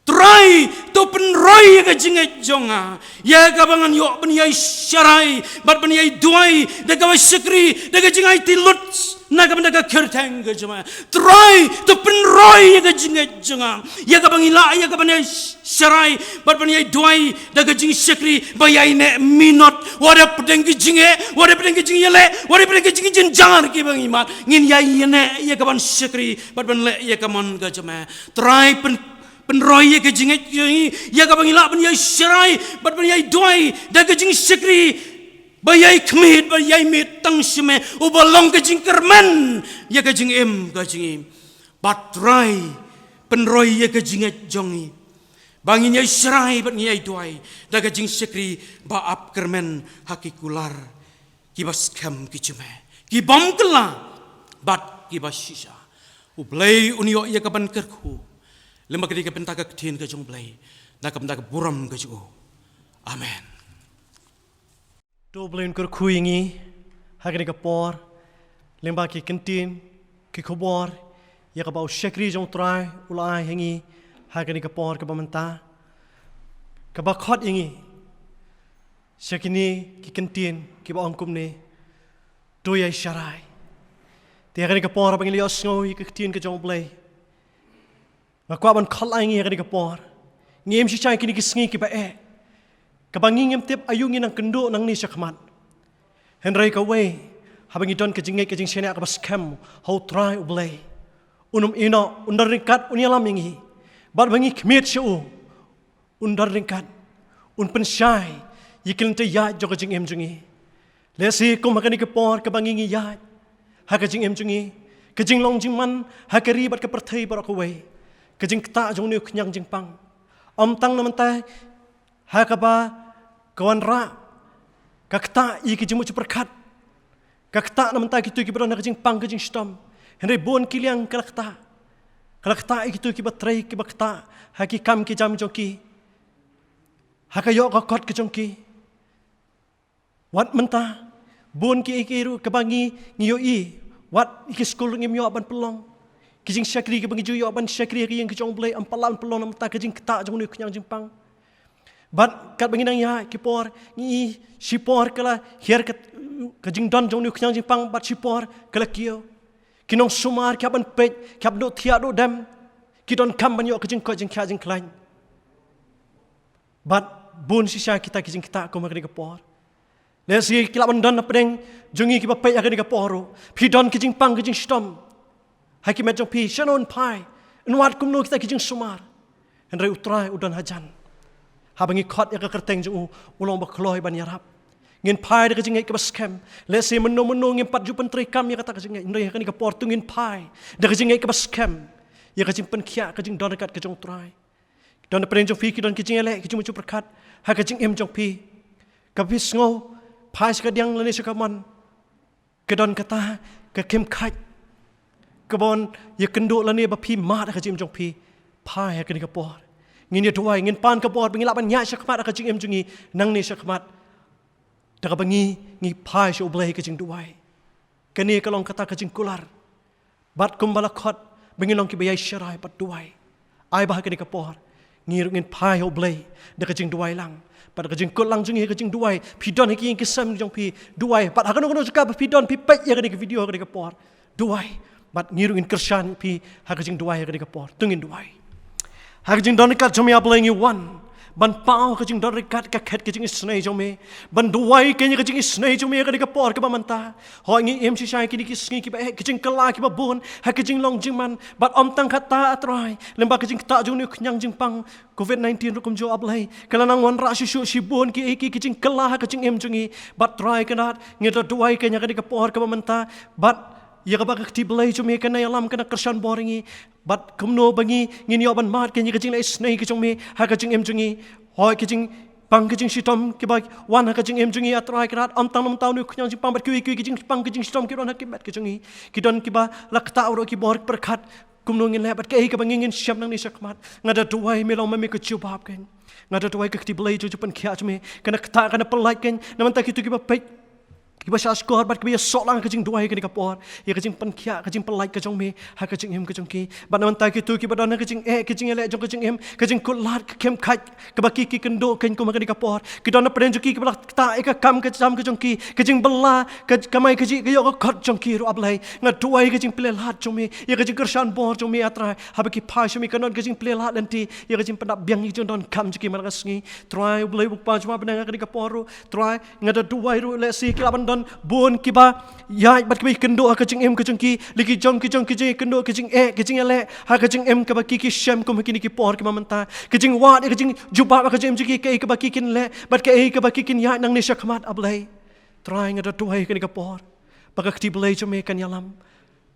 Trai, to pynroi ïa ka jingngeit jong nga, ïa kaba ngan ïoh ban ïai sharai bad ban ïai duwai da kaba shakri, da ka jingaiti lut na ka bynta ka kyrteng ka jong me. Trai, to pynroi ïa ka jingngeit jong nga, ïa kaba ngi lah ïa ka ban ïai sharai bad ban ïai duwai da ka jingshakri, ba ïai neh minot wat hapdeng ki jingeh, wat hapdeng ki jingïaleh, wat hapdeng ki jingjynjar kiba ngi mad, ngin ïai neh ïa ka ban shakri bad ban leh ïa ka mon ka jong me. Trai, pyn pynroi ïa ka jingngeit jong ngi, ïa kaba ngi lah ban ïai sharai bad ban ïai duwai da ka jingshakri, ba ïai khmied, ba ïai miet tang sha me uba long ka jingkyrmen ïa ka jingim ka jong ngi. Bad Trai, pynroi ïa ka jingngeit jong ngi, ba ngin ïai sharai bad ngin ïai duwai da ka jingshakri ba ap kyrmen ha ki kular kiba skhem ki jong me, ki bym kylla bad kiba shisha. U Blei un ïoh ïa ka ban kyrkhu lyngba kane ka bynta ka ktien ka jong u Blei, na ka bynta ka burom ka jong u. Amen. To u Blei un kyrkhu ïa ngi ha kane ka por lyngba ki kyntien, ki khubor, ïa kaba u shakri jong u Trai u la ai ha ngi ha kane ka por kaba mynta, kaba khot ïa ngi sha kine ki kyntien kiba ong kumne, to ïai sharai. Te ha kane ka por haba ngi la ïohsngew ïa ka ktien ka jong u Blei, nga kwah ban khot ïa ngi ha kane ka por, Ngi im shisha kine ki sngi kiba eh, kaba ngi ngim tip aïu ngin nang kynduh nangne shakhmat. Hynrei kawei, haba ngi don ka jingngeit ka jingshaniah kaba skhem ha U Trai U Blei, un ym ïehnoh, un don ryngkat, un ïalam ïa ngi. Bad ba ngi khmied sha u, un don ryngkat, un pynshai ïa ki lynti ïaid jong ka jingim jong ngi. Lehse kum ha kane ka por kaba ngi ngi ïaid ha ka jingim jong ngi, ka jinglong jingman ha ka ri bad ka pyrthei baroh kawei, ka jingktah jong une u khñiang jingpang, ym tang na mynta ha kaba ka wanrah, ka ktah ïa ki jingmut jingpyrkhat, ka ktah na mynta kito kiba don ha ka jingpang ka jingshitom. Hynrei bun ki liang ka la ktah, ka la ktah ïa kito kiba trei, kiba ktah ha ki kam ki jam jong ki, ha ka ïoh ka kot ka jong ki. Wat mynta, bun kiei kiei ruh kaba ngi ngi ïohi, wat ïa ki skul ruh ngim ïoh ban pynlong. Ki jingshakri kiba ngi ju ïoh ban shakri ha ka ïing ka jong U Blei, ym pat lah ban pynlong na mynta ka jingktah jong une u khñiang jingpang. Bad katba ngi nang ïaid ki por, ngi i shipor ka la hiar ka, ka jingdon jong une u khñiang jingpang, bad shipor ka la kiew. Ki nongsumar ki hap ban peit, ki hap duh thiah duh dem, ki donkam ban ïoh ka jingkoit jingkhiah jingkhlaiñ. Bad bun shisha kita ki jingktah kum ha kane ka por. Lehse ki lah ban don na pdeng jong ngi kiba peit ha kane ka por ruh, phi don ki jingpang ki jingshitom ha ki met jong phi, shano yn phai, yn wad kumno kita ki jingsumar. Hynrei U Trai u don hajan. Haba ngi khot ïa ka kyrteng jong u, u long ba kloi ban ïarap. Ngin phai da ka jingngeit kaba skhem. Lehse mynno mynno ngim pat ju pyntreikam ïa kata ka jingngeit, hynrei ha kane ka por to ngin phai da ka jingngeit kaba skhem ïa ka jingpynkhiah, ka jingdon ryngkat ka jong U Trai. Don na pdeng jong phi ki don ki jingïaleh, ki jingmut jingpyrkhat ha ka jingim jong phi, kaba phi sngew phai sha kadiang lane sha kamon, ka don kata ka khim khait kaban ïakynduh lane ba phi mad ha ka jingim jong phi. Phai ha kane ka por. Ngin ïa duwai, ngin pan ka bor ba ngin lah ban ïaid shakhmat ha ka jingim jong ngi nangne shakhmat, da kaba ngi ngi phai sha U Blei ha ka jingduwai. Kane ka long kata ka jingkular. Bad kumba la khot ba ngin long kiba ïaid sharai bad duwai, ai ba ha kane ka por ngi ruh ngin phai ha U Blei da ka jingduwai lang, bad da ka jingkut lang jong ngi ha ka jingduwai. Phi don ha ki ïing ki sem jong phi, duwai. Bad ha kano kano jaka ba phi don, phi peit ïa kane ka video ha kane ka por, duwai. Bad ngi ruh ngin kyrshan ïa phi ha ka jingduwai ha kane ka por. To ngin duwai. Ha ka jingdon ryngkat jong me, A Blei, ngi wan ban paw ka jingdon ryngkat, ka khet ka jingisynei jong me, ban duwai kane ka jingisynei jong me ha kane ka por kaba mynta. Hooid, ngi im shisha ïa kine ki sngi kiba eh, ki jingkylla kiba bun ha ka jinglong jingman. Bad ym tang kata, A Trai, lyngba ka jingktah jong une u khñiang jingpang covid nineteen ruh kumjuh, A Blei, ka la nang wanrah shuh shuh shibun kiei kiei ki jingkylla ha ka jingim jong ngi. Bad Trai Kynrad, ngi da duwai kane ha kane ka por kaba mynta, bad ïa kaba ka kti Blei jong me kan ïalam, kan kyrshan bor ïa ngi. Bad kumno ba ngi ngin ïoh ban mad kane ka jingleh isynei ka jong me ha ka jingim jong ngi. Hooid, ki jingpang ki jingshitom kiba wan ha ka jingim jong ngi, A Trai Kynrad, ym tang na mynta une u khñiang jingpang, bad kiwei kiwei ki jingpang ki jingshitom ki don ha ki met ka jong ngi. Ki don kiba la ktah ruh ki bor pyrkhat kumno ngin leh, bad kaei kaba ngi ngin shem nangne shakhmat. Nga da duwai me long ma me ka jubab kein. Nga da duwai ka kti Blei jong, jong pynkhiah jong me kan ktah, kan pynlait kein na mynta kito kiba peit, kiba shahshkor bad kiba ïasoh lang ha ka jingduwai ha kane ka por ïa ka jingpynkhiah, ka jingpynlait ka jong me ha ka jingim ka jong ki. Bad na mynta kito kiba don ha ka jingeh, ka jingïaleh jong ka jingim, ka jingkular, ka khim khait kaba ki ki kynduh kein kum ha kane ka por. Ki don na pdeng jong ki kiba la ktah ïa ka kam ka jam ka jong ki, ka jingbylla, ka kamai kajih, ka ïoh ka kot jong ki ruh, A Blei. Nga duwai ka jingplie lad jong me, ïa ka jingkyrshan bor jong me, A Trai. Haba ki phai sha me kan don ka jingplie lad lynti ïa ka jingpyndap biang, ïa ka jingdonkam jong ki man la ka sngi. Trai U Blei U Kpa jong nga, ha kane ka por ruh, Trai, nga da duwai ruh, lehse ki lah ban don bun kiba ïaid bad kiba ïakynduh ha ka jingim ka jong ki, la ki jong ki jong ki jingïakynduh, ka jingeh, ka jingïaleh ha ka jingim kaba ki ki shem kum ha kine ki por kiba mynta. Ka jingwad ïa ka jingjubab ha ka jingim jong ki, kaei kaba ki kin leh bad kaei kaba ki kin ïaid nangne shakhmat, A Blei. Trai, nga da duwai ha kane ka por ba ka kti Blei jong me kan ïalam,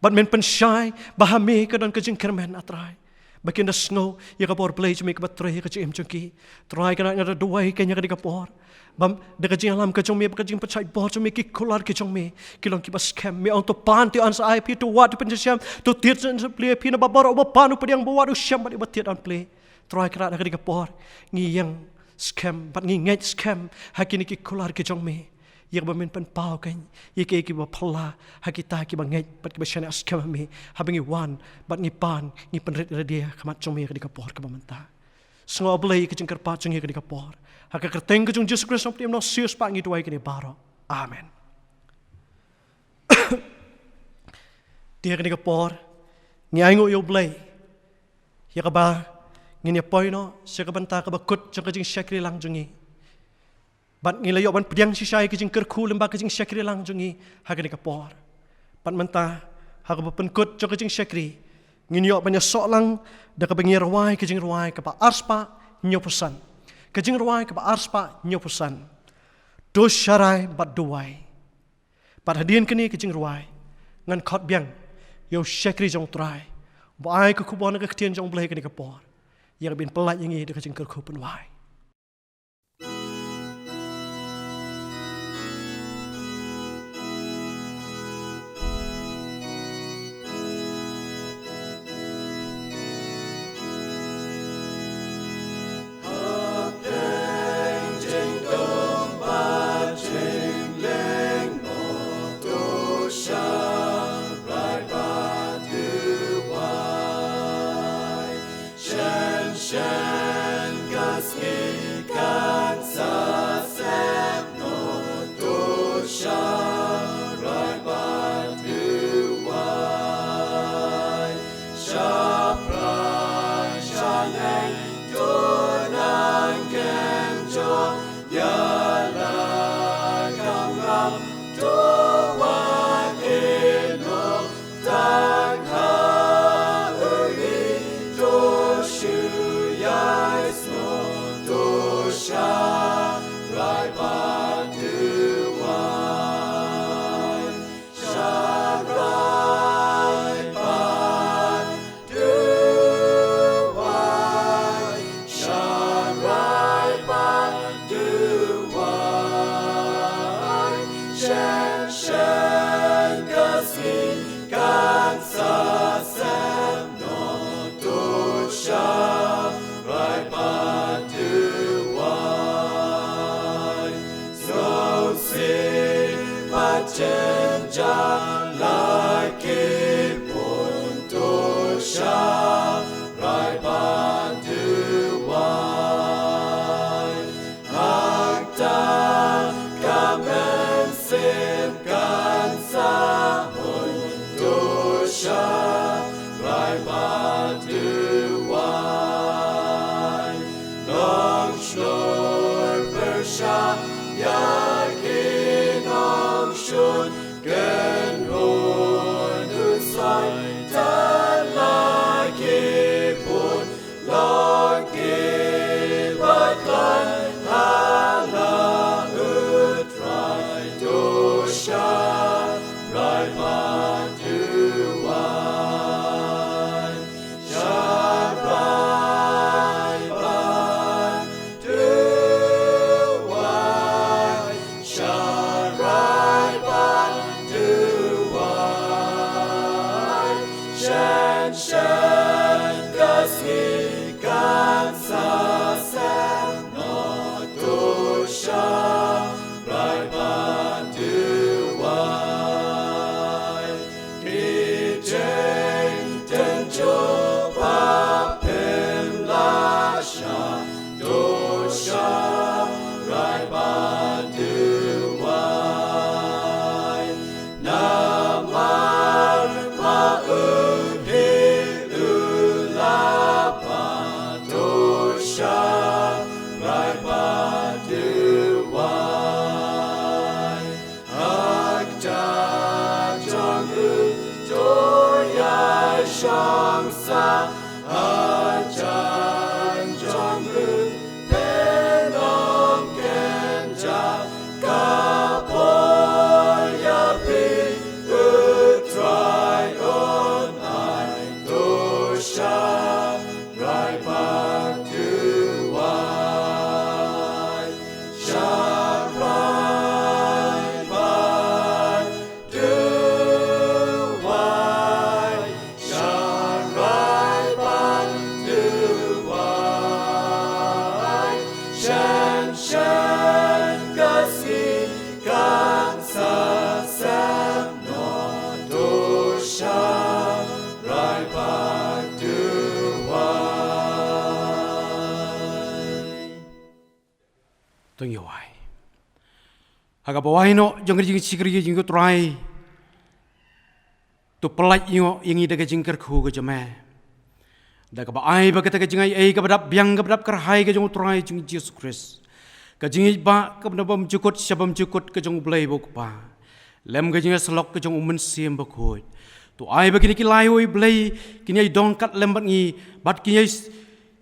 bad men pynshai ba ha me ka don ka jingkyrmen, A Trai, ba kin da sngew ïa ka bor Blei jong me kaba trei ha ka jingim jong ki. Trai Kynrad, nga da duwai kein ha kane ka por ba da ka jingïalam ka jong me, ba ka jingpynshai bor jong me, ki kular ki jong me ki long kiba skhem. Me ong, to pan, to an sa ai ïa phi, to wad, to pynshisha, to thied sa plie ïa phi, naba baroh uba pan u pdiang, ba wad, u shem bad uba thied, yn plie. Trai Kynrad, ha kane ka por ngi ïeng skhem bad ngi ngeit skhem ha kine ki kular ki jong me, ïa kaba men pynpaw kein ïa kiei kiba phylla ha kita kiba ngeit bad kiba shaniah skhem ha me, haba ngi wan bad ngi pan, ngi pynrit ïalade ha khmat jong me ha kane ka por kaba mynta. Sngew, A Blei, ïa ka jingkyrpad jong ngi ha kane ka por. Ha ka kyrteng ka jong U Jisu Khrist, Nongpynim Nongsiewspah, ngi duwai kane baroh. Amen. Te ha kane ka por ngi ainguh ïa U Blei ïa kaba Ngin ïa poi noh sha ka bynta kaba kut jong ka jingshakri lang jong ngi. Bad ngi la ïoh ban pdiang shisha ïa ka jingkyrkhu lyngba ka jingshakri lang jong ngi ha kane ka por. Bad mynta ha kaba pynkut jong ka jingshakri, ngin ïoh ban ïasoh lang da kaba ngi rwai ka jingrwai kaba arspah hynñiewphew san. Ka jingrwai kaba arspah hynñiewphew san. To sharai bad duwai. Bad hadien kane ka jingrwai, ngan khot biang ïa u shakri jong U Trai ba ai ka khubor na ka ktien jong U Blei kane ka por. Ïa ka ban pyllait ïa ngi da ka jingkyrkhu pynwai. To ngi wai. Ha kaba wai noh jong ka jingshakri jong U Trai, to pyllait ïa ngi da ka jingkyrkhu ka jong me. Da kaba ai ba kata ka jingai ei kaba dap biang kaba dap kyrhai ka jong u Trai jong Jisu Khrist, ka jingïeit ba kaba na bym jukut sha bym jukut ka jong u Blei ba u Kpa, lem ka jingïasyllok ka jong u Mynsiem Bakhuid. To ai ba kine ki lai, oi Blei, kin ïai don kat lem bad ngi, bad kin ïai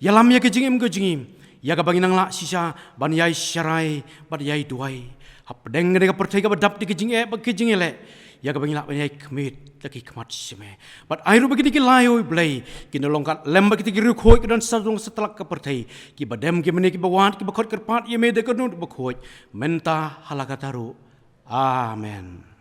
ïalam ïa ka jingim ka jong ngi, ïa kaba ngin nang lah shisha ban ïai sharai bad ïai duwai hapdeng kane ka pyrthei kaba dap da ka jingeh bad ka jingïaleh, ïa kaba ngin lah ban ïai khmih da ki khmat sha me. Bad ai ruh ba kine ki lai, oi Blei, kin long kat lem bad kita ki riewkhuid ki don sawdong satlak ka pyrthei, kiba dem ki mane kiba wad kiba khot kyrpad ïa me da ka dohnud bakhuid, mynta ha la katta ruh. Amen.